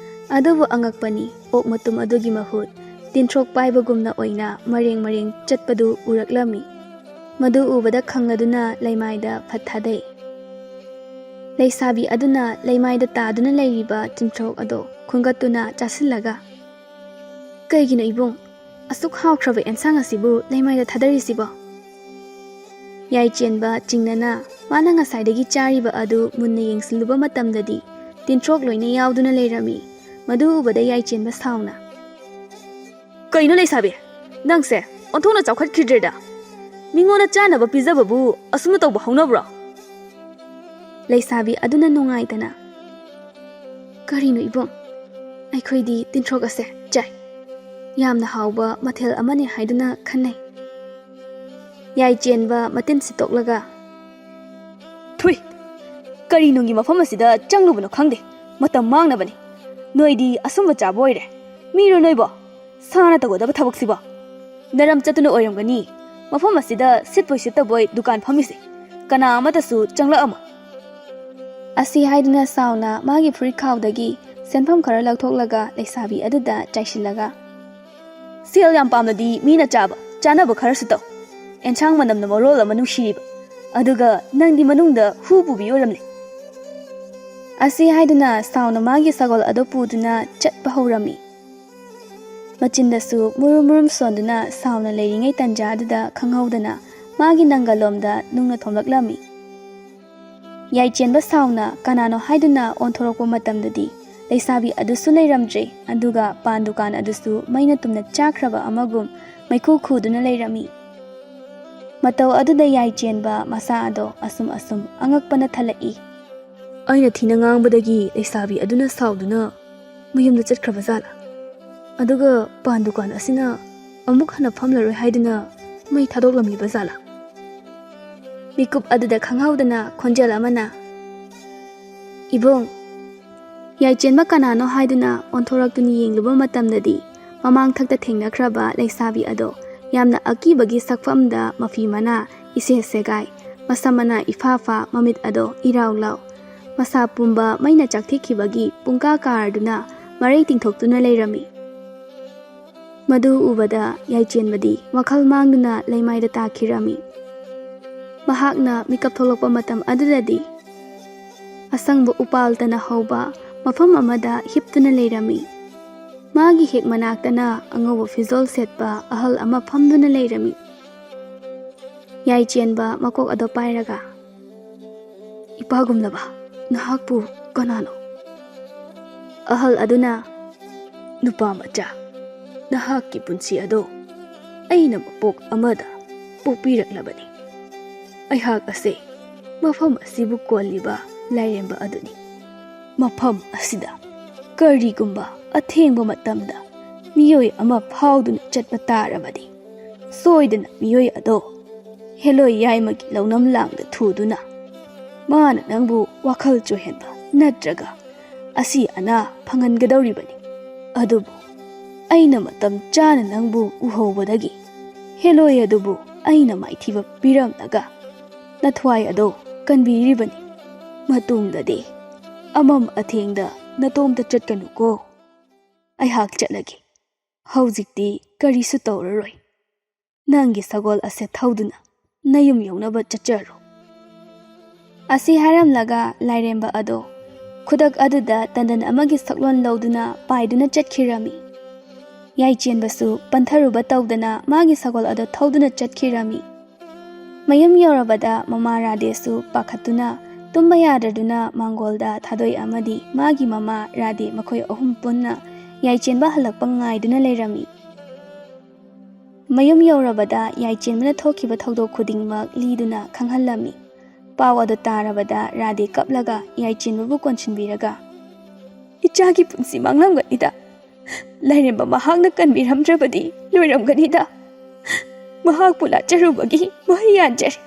ꯑꯗꯨꯕꯨ ꯑꯉꯛꯄꯅꯤ, ꯑꯣꯛ ꯃꯇꯨꯝ ꯑꯗꯨꯒꯤ ꯃꯍꯨꯠ ꯇꯤꯟꯊ꯭ꯔꯣꯛ ꯄꯥꯏꯕꯒꯨꯝꯅ ꯑꯣꯏꯅ ꯃꯔꯦꯡ ꯃꯔꯦꯡ ꯆꯠꯄꯗꯨ ꯎꯔꯛꯂꯝꯃꯤ꯫ ꯃꯗꯨ ꯎꯕꯗ ꯈꯪꯂꯗꯨꯅ ꯂꯩꯃꯥꯏꯗ ꯐꯠ ꯊꯥꯗꯩ꯫ ꯂꯩꯁꯥꯕꯤ ꯑꯗꯨꯅ ꯂꯩꯃꯥꯏꯗ ꯇꯥꯗꯨꯅ ꯂꯩꯔꯤꯕ ꯇꯤꯟꯊ꯭ꯔꯣꯛ ꯑꯗꯣ ꯈꯨꯟꯒꯠꯇꯨꯅ ꯆꯥꯁꯤꯜꯂꯒ, "ꯀꯩꯒꯤꯅꯣ ꯏꯕꯨꯡ, ꯑꯁꯨꯛ ꯍꯥꯎꯈ꯭ꯔꯕ ꯑꯦꯟꯁꯥꯡ ꯑꯁꯤꯕꯨ ꯂꯩꯃꯥꯏꯗ ꯊꯥꯗꯔꯤꯁꯤꯕꯣ?" ꯌꯥꯏꯆꯦꯟꯕ ꯆꯤꯡꯅꯅ ꯃꯥꯅ ꯉꯁꯥꯏꯗꯒꯤ ꯆꯥꯔꯤꯕ ꯑꯗꯨ ꯃꯨꯟꯅ ꯌꯦꯡꯁꯤꯜꯂꯨꯕ ꯃꯇꯝꯗꯗꯤ ꯇꯤꯟꯊ꯭ꯔꯣꯛ ꯂꯣꯏꯅ ꯌꯥꯎꯗꯨꯅ ꯂꯩꯔꯝꯃꯤ꯫ ꯃꯗꯨ ꯎꯕꯗ ꯌꯥꯏꯆꯦꯟꯕ ꯁꯥꯎꯅ, "ꯀꯩꯅꯣ ꯂꯩꯁꯥꯕꯤ, ꯅꯪꯁꯦ ꯑꯣꯟꯊꯣꯛꯅ ꯆꯥꯎꯈꯠꯈꯤꯗ꯭ꯔꯦꯗ꯫ ꯃꯤꯉꯣꯟꯗ ꯆꯥꯅꯕ ꯄꯤꯖꯕꯕꯨ ꯑꯁꯨꯝꯅ ꯇꯧꯕ ꯍꯧꯅꯕ꯭ꯔꯣ?" ꯂꯩꯁꯥꯕꯤ ꯑꯗꯨꯅ ꯅꯨꯡꯉꯥꯏꯇꯅ, "ꯀꯔꯤꯅꯣ ꯏꯕꯨꯡ, ꯑꯩꯈꯣꯏꯗꯤ ꯇꯤꯟꯊ꯭ꯔꯣꯛ ꯑꯁꯦ ꯆꯥꯏ꯫ ꯌꯥꯝꯅ ꯍꯥꯎꯕ ꯃꯊꯦꯜ ꯑꯃꯅꯤ ꯍꯥꯏꯗꯨꯅ ꯈꯟꯅꯩ꯫" ꯌꯥꯏꯆꯦꯟꯕ ꯃꯇꯤꯟ ꯁꯤꯠꯇꯣꯛꯂꯒ, "ꯊꯨꯏ! ꯀꯔꯤ ꯅꯨꯡꯒꯤ ꯃꯐꯝ ꯑꯁꯤꯗ ꯆꯪꯂꯨꯕꯅꯣ ꯈꯪꯗꯦ꯫ ꯃꯇꯝ ꯃꯥꯡꯅꯕꯅꯤ꯫ ꯅꯣꯏꯗꯤ ꯑꯁꯨꯝꯕ ꯆꯥꯕ ꯑꯣꯏꯔꯦ꯫ ꯃꯤꯔꯣ ꯅꯣꯏꯕꯣ? ꯁꯥꯅ ꯇꯧꯒꯗꯕ ꯊꯕꯛꯁꯤꯕꯣ? ꯅꯔꯝ ꯆꯠꯇꯨꯅ ꯑꯣꯏꯔꯝꯒꯅꯤ ꯃꯐꯝ ꯑꯁꯤꯗ ꯁꯤꯠꯄꯣꯏ ꯁꯤꯠꯇꯕꯣꯏ ꯗꯨꯀꯥꯟ ꯐꯝꯃꯤꯁꯦ꯫ ꯀꯅꯥ ꯑꯃꯠꯇꯁꯨ ꯆꯪꯂꯛꯑꯝꯃꯣ꯫" ꯑꯁꯤ ꯍꯥꯏꯗꯨꯅ ꯁꯥꯎꯅ ꯃꯥꯒꯤ ꯐꯨꯔꯤꯠ ꯈꯥꯎꯗꯒꯤ ꯁꯦꯟꯐꯝ ꯈꯔ ꯂꯧꯊꯣꯛꯂꯒ ꯂꯩꯁꯥꯕꯤ ꯑꯗꯨꯗ ꯆꯥꯏꯁꯤꯜꯂꯒ, "ꯁꯦꯜ ꯌꯥꯝ ꯄꯥꯝꯂꯗꯤ ꯃꯤꯅ ꯆꯥꯕ, ꯆꯥꯅꯕ ꯈꯔꯁꯨ ꯇꯧ꯫ ꯑꯦꯟꯁꯥꯡ ꯃꯅꯝꯅ ꯃꯔꯣꯜ ꯑꯃ ꯅꯨꯡꯁꯤꯔꯤꯕ꯫ ꯑꯗꯨꯒ ꯅꯪꯗꯤ ꯃꯅꯨꯡꯗ ꯍꯨ ꯄꯨꯕꯤ ꯑꯣꯏꯔꯝꯂꯦ꯫" ꯑꯁꯤ ꯍꯥꯏꯗꯨꯅ ꯁꯥꯎꯅ ꯃꯥꯒꯤ ꯁꯒꯣꯜ ꯑꯗꯨ ꯄꯨꯗꯨꯅ ꯆꯠꯄ ꯍꯧꯔꯝꯃꯤ꯫ ꯃꯆꯤꯟꯗꯁꯨ ꯃꯨꯔꯨꯝ ꯃꯨꯔꯨꯝ ꯁꯣꯟꯗꯨꯅ ꯁꯥꯎꯅ ꯂꯩꯔꯤꯉꯩ ꯇꯟꯖꯥ ꯑꯗꯨꯗ ꯈꯪꯍꯧꯗꯅ ꯃꯥꯒꯤ ꯅꯪꯒꯜꯂꯣꯝꯗ ꯅꯨꯡꯅ ꯊꯣꯝꯂꯛꯂꯝꯃꯤ꯫ ꯌꯥꯏꯆꯦꯟꯕ ꯁꯥꯎꯅ ꯀꯅꯥꯅꯣ ꯍꯥꯏꯗꯨꯅ ꯑꯣꯟꯊꯣꯔꯛꯄ ꯃꯇꯝꯗꯗꯤ ꯂꯩꯁꯥꯕꯤ ꯑꯗꯨꯁꯨ ꯂꯩꯔꯝꯗ꯭ꯔꯦ, ꯑꯗꯨꯒ ꯄꯥꯟ ꯗꯨꯀꯥꯟ ꯑꯗꯨꯁꯨ ꯃꯩꯅ ꯇꯨꯝꯅ ꯆꯥꯈ꯭ꯔꯕ ꯑꯃꯒꯨꯝ ꯃꯩꯈꯨ ꯈꯨꯗꯨꯅ ꯂꯩꯔꯝꯃꯤ꯫ ꯃꯇꯧ ꯑꯗꯨꯗ ꯌꯥꯏꯆꯦꯟꯕ ꯃꯁꯥ ꯑꯗꯣ ꯑꯁꯨꯝ ꯑꯁꯨꯝ ꯑꯉꯛꯄꯅ ꯊꯜꯂꯛꯏ꯫ "ꯑꯩꯅ ꯊꯤꯅ ꯉꯥꯡꯕꯗꯒꯤ ꯂꯩꯁꯥꯕꯤ ꯑꯗꯨꯅ ꯁꯥꯎꯗꯨꯅ ꯃꯌꯨꯝꯗ ꯆꯠꯈ꯭ꯔꯕ ꯖꯥꯠꯂꯥ? ꯑꯗꯨꯒ ꯄꯥꯟ ꯗꯨꯀꯥꯟ ꯑꯁꯤꯅ ꯑꯃꯨꯛ ꯍꯟꯅ ꯐꯝꯂꯔꯣꯏ ꯍꯥꯏꯗꯨꯅ ꯃꯩ ꯊꯥꯗꯣꯛꯂꯝꯂꯤꯕ ꯖꯥꯠꯂꯥ? ꯃꯤꯀꯨꯞ ꯑꯗꯨꯗ ꯈꯪꯍꯧꯗꯅ ꯈꯣꯟꯖꯦꯜ ꯑꯃꯅ, "ꯏꯕꯨꯡ!" ꯌꯥꯏꯆꯦꯟꯕ ꯀꯅꯥꯅꯣ ꯍꯥꯏꯗꯨꯅ ꯑꯣꯟꯊꯣꯔꯛꯇꯨꯅ ꯌꯦꯡꯂꯨꯕ ꯃꯇꯝꯗꯗꯤ, ꯃꯃꯥꯡꯊꯛꯇ ꯊꯦꯡꯅꯈ꯭ꯔꯕ ꯂꯩꯁꯥꯕꯤ ꯑꯗꯣ ꯌꯥꯝꯅ ꯑꯀꯤꯕꯒꯤ ꯁꯛꯐꯝꯗ ꯃꯐꯤ ꯃꯅꯥ ꯏꯁꯦ ꯁꯦꯒꯥꯏ, ꯃꯁꯝ ꯃꯅꯥ ꯏꯐꯥ ꯐꯥ, ꯃꯃꯤꯠ ꯑꯗꯣ ꯏꯔꯥꯎ ꯂꯥꯎ, ꯃꯁꯥ ꯄꯨꯝꯕ ꯃꯩꯅ ꯆꯥꯛꯊꯦꯛꯈꯤꯕꯒꯤ ꯄꯨꯡꯀꯥ ꯀꯥꯔꯗꯨꯅ ꯃꯔꯩ ꯇꯤꯡꯊꯣꯛꯇꯨꯅ ꯂꯩꯔꯝꯃꯤ꯫ ꯃꯗꯨ ꯎꯕꯗ ꯌꯥꯏꯆꯦꯟꯕꯗꯤ ꯋꯥꯈꯜ ꯃꯥꯡꯗꯨꯅ ꯂꯩꯃꯥꯏꯗ ꯇꯥꯈꯤꯔꯝꯃꯤ꯫ ꯃꯍꯥꯛꯅ ꯃꯤꯀꯞ ꯊꯣꯛꯂꯛꯄ ꯃꯇꯝ ꯑꯗꯨꯗꯗꯤ, ꯑꯁꯪꯕ ꯎꯄꯥꯜꯇꯅ ꯍꯧꯕ ꯃꯐꯝ ꯑꯃꯗ ꯍꯤꯞꯇꯨꯅ ꯂꯩꯔꯝꯃꯤ꯫ ꯃꯥꯒꯤ ꯍꯦꯛ ꯃꯅꯥꯛꯇꯅ ꯑꯉꯧꯕ ꯐꯤꯖꯣꯜ ꯁꯦꯠꯄ ꯑꯍꯜ ꯑꯃ ꯐꯝꯗꯨꯅ ꯂꯩꯔꯝꯃꯤ꯫ ꯌꯥꯏꯆꯦꯟꯕ ꯃꯀꯣꯛ ꯑꯗꯨ ꯄꯥꯏꯔꯒ, "ꯏꯄꯥꯒꯨꯝꯂꯕ ꯅꯍꯥꯛꯄꯨ ꯀꯅꯥꯅꯣ?" ꯑꯍꯜ ꯑꯗꯨꯅ, "ꯅꯨꯄꯥ ꯃꯆꯥ, ꯅꯍꯥꯛꯀꯤ ꯄꯨꯟꯁꯤ ꯑꯗꯣ ꯑꯩꯅ ꯃꯄꯣꯛ ꯑꯃꯗ ꯄꯣꯛꯄꯤꯔꯛꯂꯕꯅꯤ꯫ ꯑꯩꯍꯥꯛ ꯑꯁꯦ ꯃꯐꯝ ꯑꯁꯤꯕꯨ ꯀꯣꯜꯂꯤꯕ ꯂꯥꯏꯔꯦꯝꯕ ꯑꯗꯨꯅꯤ꯫ ꯃꯐꯝ ꯑꯁꯤꯗ ꯀꯔꯤꯒꯨꯝꯕ ꯑꯊꯦꯡꯕ ꯃꯇꯝꯗ ꯃꯤꯑꯣꯏ ꯑꯃ ꯐꯥꯎꯗꯨꯅ ꯆꯠꯄ ꯇꯥꯔꯕꯗꯤ, ꯁꯣꯏꯗꯅ ꯃꯤꯑꯣꯏ ꯑꯗꯣ ꯍꯦꯂꯣꯏ ꯌꯥꯏꯃꯒꯤ ꯂꯧꯅꯝ ꯂꯥꯡꯗ ꯊꯨꯗꯨꯅ ꯃꯥꯅ ꯅꯪꯕꯨ ꯋꯥꯈꯜ ꯆꯣꯏꯍꯟꯕ ꯅꯠꯇ꯭ꯔꯒ ꯑꯁꯤ ꯑꯅꯥ ꯐꯪꯍꯟꯒꯗꯧꯔꯤꯕꯅꯤ꯫ ꯑꯗꯨꯕꯨ ꯑꯩꯅ ꯃꯇꯝ ꯆꯥꯅ ꯅꯪꯕꯨ ꯎꯍꯧꯕꯗꯒꯤ ꯍꯦꯂꯣꯏ ꯑꯗꯨꯕꯨ ꯑꯩꯅ ꯃꯥꯏꯊꯤꯕ ꯄꯤꯔꯝꯂꯒ ꯅꯊ꯭ꯋꯥꯏ ꯑꯗꯣ ꯀꯟꯕꯤꯔꯤꯕꯅꯤ꯫ ꯃꯇꯨꯡꯗꯗꯤ ꯑꯃꯝ ꯑꯊꯦꯡꯗ ꯅꯇꯣꯝꯇ ꯆꯠꯀꯅꯨꯀꯣ꯫ ꯑꯩꯍꯥꯛ ꯆꯠꯂꯒꯦ꯫ ꯍꯧꯖꯤꯛꯇꯤ ꯀꯔꯤꯁꯨ ꯇꯧꯔꯔꯣꯏ꯫ ꯅꯪꯒꯤ ꯁꯒꯣꯜ ꯑꯁꯦ ꯊꯧꯗꯨꯅ ꯅꯌꯨꯝ ꯌꯧꯅꯕ ꯆꯠꯆꯔꯣ꯫" ꯑꯁꯤ ꯍꯥꯏꯔꯝꯂꯒ ꯂꯥꯏꯔꯦꯝꯕ ꯑꯗꯣ ꯈꯨꯗꯛ ꯑꯗꯨꯗ ꯇꯟꯗꯟ ꯑꯃꯒꯤ ꯁꯛꯂꯣꯟ ꯂꯧꯗꯨꯅ ꯄꯥꯏꯗꯨꯅ ꯆꯠꯈꯤꯔꯝꯃꯤ꯫ ꯌꯥꯏꯆꯦꯟꯕꯁꯨ ꯄꯟꯊꯔꯨꯕ ꯇꯧꯗꯅ ꯃꯥꯒꯤ ꯁꯒꯣꯜ ꯑꯗꯣ ꯊꯧꯗꯨꯅ ꯆꯠꯈꯤꯔꯝꯃꯤ꯫ ꯃꯌꯨꯝ ꯌꯧꯔꯕꯗ ꯃꯃꯥ ꯔꯥꯙꯦꯁꯨ ꯄꯥꯈꯠꯇꯨꯅ ꯇꯨꯝꯕ ꯌꯥꯗ꯭ꯔꯗꯨꯅ ꯃꯥꯡꯒꯣꯜꯗ ꯊꯥꯗꯣꯏ ꯑꯃꯗꯤ ꯃꯥꯒꯤ ꯃꯃꯥ ꯔꯥꯙꯦ ꯃꯈꯣꯏ ꯑꯍꯨꯝ ꯄꯨꯟꯅ ꯌꯥꯏꯆꯦꯟꯕ ꯍꯜꯂꯛꯄ ꯉꯥꯏꯗꯨꯅ ꯂꯩꯔꯝꯃꯤ꯫ ꯃꯌꯨꯝ ꯌꯧꯔꯕꯗ ꯌꯥꯏꯆꯦꯟꯕꯅ ꯊꯣꯛꯈꯤꯕ ꯊꯧꯗꯣꯛ ꯈꯨꯗꯤꯡꯃꯛ ꯂꯤꯗꯨꯅ ꯈꯪꯍꯜꯂꯝꯃꯤ꯫ ꯄꯥꯎ ꯑꯗꯨ ꯇꯥꯔꯕꯗ ꯔꯥꯙꯦ ꯀꯞꯂꯒ ꯌꯥꯏꯆꯦꯟꯕꯕꯨ ꯀꯣꯟꯁꯤꯟꯕꯤꯔꯒ, "ꯏꯆꯥꯒꯤ ꯄꯨꯟꯁꯤ ꯃꯥꯡꯂꯝꯒꯅꯤꯗ, ꯂꯥꯏꯔꯦꯝꯕ ꯃꯍꯥꯛꯅ ꯀꯟꯕꯤꯔꯝꯗ꯭ꯔꯕꯗꯤ ꯂꯣꯏꯔꯝꯒꯅꯤꯗ꯫ ꯃꯍꯥꯛꯄꯨ ꯂꯥꯠꯆꯔꯨꯕꯒꯤ ꯃꯍꯩ ꯌꯥꯟꯖꯔꯦ꯫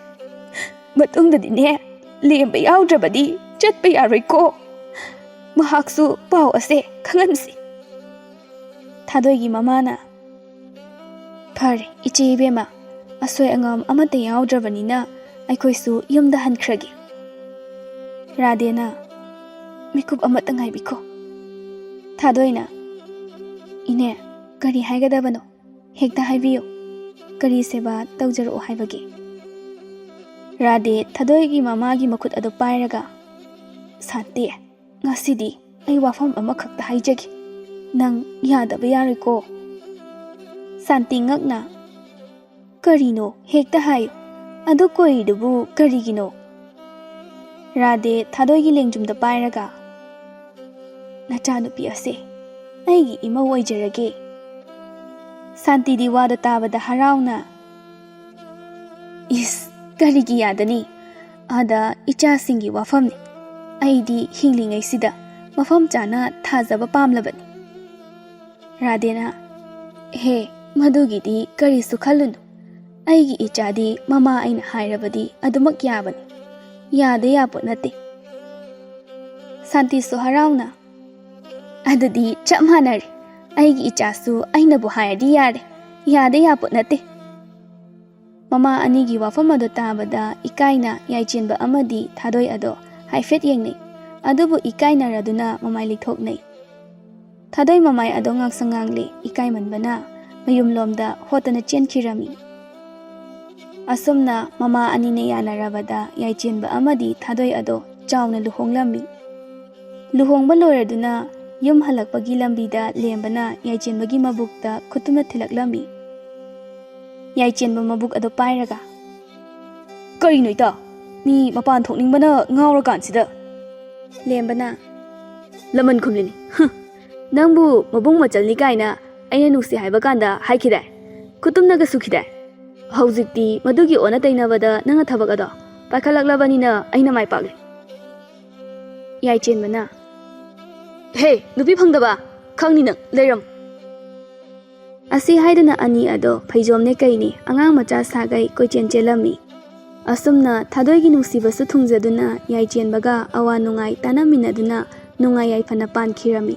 ꯃꯇꯨꯡꯗꯗꯤꯅꯦ, ꯂꯦꯝꯕ ꯌꯥꯎꯗ꯭ꯔꯕꯗꯤ ꯆꯠꯄ ꯌꯥꯔꯣꯏꯀꯣ꯫ ꯃꯍꯥꯛꯁꯨ ꯄꯥꯎ ꯑꯁꯦ ꯈꯪꯍꯟꯁꯤ꯫ ꯊꯥꯗꯣꯏꯒꯤ ꯃꯃꯥꯅ, "ꯐꯔꯦ, ꯏꯆꯦ ꯏꯕꯦꯝꯃ, ꯑꯁꯣꯏ ꯑꯉꯥꯝ ꯑꯃꯠꯇ ꯌꯥꯎꯗ꯭ꯔꯕꯅꯤꯅ ꯑꯩꯈꯣꯏꯁꯨ ꯌꯨꯝꯗ ꯍꯟꯈ꯭ꯔꯒꯦ꯫" ꯔꯥꯙꯦꯅ, "ꯃꯤꯀꯨꯞ ꯑꯃꯠꯇ ꯉꯥꯏꯕꯤꯈꯣ꯫" ꯊꯥꯗꯣꯏꯅ, "ꯏꯅꯦ, ꯀꯔꯤ ꯍꯥꯏꯒꯗꯕꯅꯣ? ꯍꯦꯛꯇ ꯍꯥꯏꯕꯤꯌꯨ꯫ ꯀꯔꯤ ꯁꯦꯕꯥ ꯇꯧꯖꯔꯛꯑꯣ ꯍꯥꯏꯕꯒꯦ?" ꯔꯥꯙꯦ ꯊꯥꯗꯣꯏꯒꯤ ꯃꯃꯥꯒꯤ ꯃꯈꯨꯠ ꯑꯗꯨ ꯄꯥꯏꯔꯒ, "ꯁꯥꯟꯇꯤ, ꯉꯁꯤꯗꯤ ꯑꯩ ꯋꯥꯐꯝ ꯑꯃꯈꯛꯇ ꯍꯥꯏꯖꯒꯦ꯫ ꯅꯪ ꯌꯥꯗꯕ ꯌꯥꯔꯣꯏꯀꯣ?" ꯁꯥꯟꯇꯤ ꯉꯛꯅ, "ꯀꯔꯤꯅꯣ? ꯍꯦꯛꯇ ꯍꯥꯏꯌꯨ꯫ ꯑꯗꯨ ꯀꯣꯏꯔꯤꯗꯨꯕꯨ ꯀꯔꯤꯒꯤꯅꯣ?" ꯔꯥꯙꯦ ꯊꯥꯗꯣꯏꯒꯤ ꯂꯦꯡꯖꯨꯝꯗ ꯄꯥꯏꯔꯒ, "ꯅꯆꯥꯅꯨꯄꯤ ꯑꯁꯦ ꯑꯩꯒꯤ ꯏꯃꯧ ꯑꯣꯏꯖꯔꯒꯦ꯫" ꯁꯥꯟꯇꯤꯗꯤ ꯋꯥꯗꯣ ꯇꯥꯕꯗ ꯍꯔꯥꯎꯅ, "ꯏꯁ, ꯀꯔꯤꯒꯤ ꯌꯥꯗꯅꯤ? ꯑꯥꯗ ꯏꯆꯥꯁꯤꯡꯒꯤ ꯋꯥꯐꯝꯅꯤ꯫ ꯑꯩꯗꯤ ꯍꯤꯡꯂꯤꯉꯩꯁꯤꯗ ꯃꯐꯝ ꯆꯥꯅ ꯊꯥꯖꯕ ꯄꯥꯝꯂꯕꯅꯤ꯫" ꯔꯥꯙꯦꯅ, "ꯍꯦ, ꯃꯗꯨꯒꯤꯗꯤ ꯀꯔꯤꯁꯨ ꯈꯜꯂꯨꯅꯨ꯫ ꯑꯩꯒꯤ ꯏꯆꯥꯗꯤ ꯃꯃꯥ ꯑꯩꯅ ꯍꯥꯏꯔꯕꯗꯤ ꯑꯗꯨꯃꯛ ꯌꯥꯕꯅꯤ꯫ ꯌꯥꯗ ꯌꯥꯄꯣꯠ ꯅꯠꯇꯦ꯫" ꯁꯥꯟꯇꯤꯁꯨ ꯍꯔꯥꯎꯅ, "ꯑꯗꯨꯗꯤ ꯆꯞ ꯃꯥꯟꯅꯔꯦ꯫ ꯑꯩꯒꯤ ꯏꯆꯥꯁꯨ ꯑꯩꯅꯕꯨ ꯍꯥꯏꯔꯗꯤ ꯌꯥꯔꯦ꯫ ꯌꯥꯗ ꯌꯥꯄꯣꯠ ꯅꯠꯇꯦ꯫" ꯃꯃꯥ ꯑꯅꯤꯒꯤ ꯋꯥꯐꯝ ꯑꯗꯨ ꯇꯥꯕꯗ ꯏꯀꯥꯏꯅ ꯌꯥꯏꯆꯦꯟꯕ ꯑꯃꯗꯤ ꯊꯥꯗꯣꯏ ꯑꯗꯣ ꯍꯥꯏꯐꯦꯠ ꯌꯦꯡꯅꯩ꯫ ꯑꯗꯨꯕꯨ ꯏꯀꯥꯏꯅꯔꯗꯨꯅ ꯃꯃꯥꯏ ꯂꯩꯊꯣꯛꯅꯩ꯫ ꯊꯥꯗꯣꯏ ꯃꯃꯥꯏ ꯑꯗꯣ ꯉꯥꯡꯁꯪ ꯉꯥꯡꯂꯦ, ꯏꯀꯥꯏꯃꯟꯕꯅ ꯃꯌꯨꯝꯂꯣꯝꯗ ꯍꯣꯠꯇꯅ ꯆꯦꯟꯈꯤꯔꯝꯃꯤ꯫ ꯑꯁꯨꯝꯅ ꯃꯃꯥ ꯑꯅꯤꯅ ꯌꯥꯅꯔꯕꯗ ꯌꯥꯏꯆꯦꯟꯕ ꯑꯃꯗꯤ ꯊꯥꯗꯣꯏ ꯑꯗꯣ ꯆꯥꯎꯅ ꯂꯨꯍꯣꯡꯂꯝꯃꯤ꯫ ꯂꯨꯍꯣꯡꯕ ꯂꯣꯏꯔꯗꯨꯅ ꯌꯨꯝ ꯍꯜꯂꯛꯄꯒꯤ ꯂꯝꯕꯤꯗ ꯂꯦꯝꯕꯅ ꯌꯥꯏꯆꯦꯟꯕꯒꯤ ꯃꯕꯨꯛꯇ ꯈꯨꯠꯇꯨꯅ ꯊꯤꯜꯂꯛꯂꯝꯃꯤ꯫ ꯌꯥꯏꯆꯦꯟꯕ ꯃꯕꯨꯛ ꯑꯗꯨ ꯄꯥꯏꯔꯒ, "ꯀꯔꯤꯅꯣ ꯏꯇꯥ? ꯃꯤ ꯃꯄꯥꯟ ꯊꯣꯛꯅꯤꯡꯕꯅ ꯉꯥꯎꯔꯀꯥꯟꯁꯤꯗ?" ꯂꯦꯝꯕꯅ, "ꯂꯃꯟ ꯈꯨꯝꯂꯤꯅꯤ꯫ ꯍꯨꯝ, ꯅꯪꯕꯨ ꯃꯕꯨꯡ ꯃꯆꯜꯅꯤ ꯀꯥꯏꯅ ꯑꯩꯅ ꯅꯨꯡꯁꯤ ꯍꯥꯏꯕ ꯀꯥꯟꯗ ꯍꯥꯏꯈꯤꯗꯥꯏ? ꯈꯨꯇꯨꯝꯅꯒ ꯁꯨꯈꯤꯗꯥꯏ? ꯍꯧꯖꯤꯛꯇꯤ ꯃꯗꯨꯒꯤ ꯑꯣꯟꯅ ꯇꯩꯅꯕꯗ ꯅꯪꯅ ꯊꯕꯛ ꯑꯗꯣ ꯄꯥꯏꯈꯠꯂꯛꯂꯕꯅꯤꯅ ꯑꯩꯅ ꯃꯥꯏ ꯄꯥꯛꯂꯦ꯫" ꯌꯥꯏꯆꯦꯟꯕꯅ, "ꯍꯦ, ꯅꯨꯄꯤ ꯐꯪꯗꯕ! ꯈꯪꯅꯤ ꯅꯪ, ꯂꯩꯔꯝ꯫ ꯑꯁꯤ ꯍꯥꯏꯗꯨꯅ ꯑꯅꯤ ꯑꯗꯣ ꯐꯩꯖꯣꯝꯅꯦ ꯀꯩꯅꯦ ꯑꯉꯥꯡ ꯃꯆꯥ ꯁꯥꯒꯩ ꯀꯣꯏꯆꯦꯟ ꯆꯦꯜꯂꯝꯃꯤ꯫ ꯑꯁꯨꯝꯅ ꯊꯥꯗꯣꯏꯒꯤ ꯅꯨꯡꯁꯤꯕꯁꯨ ꯊꯨꯡꯖꯗꯨꯅ ꯌꯥꯏꯆꯦꯟꯕꯒ ꯑꯋꯥ ꯅꯨꯡꯉꯥꯏ ꯇꯥꯟꯅꯃꯤꯟꯅꯗꯨꯅ ꯅꯨꯡꯉꯥꯏ ꯌꯥꯏꯐꯅ ꯄꯥꯟꯈꯤꯔꯝꯃꯤ꯫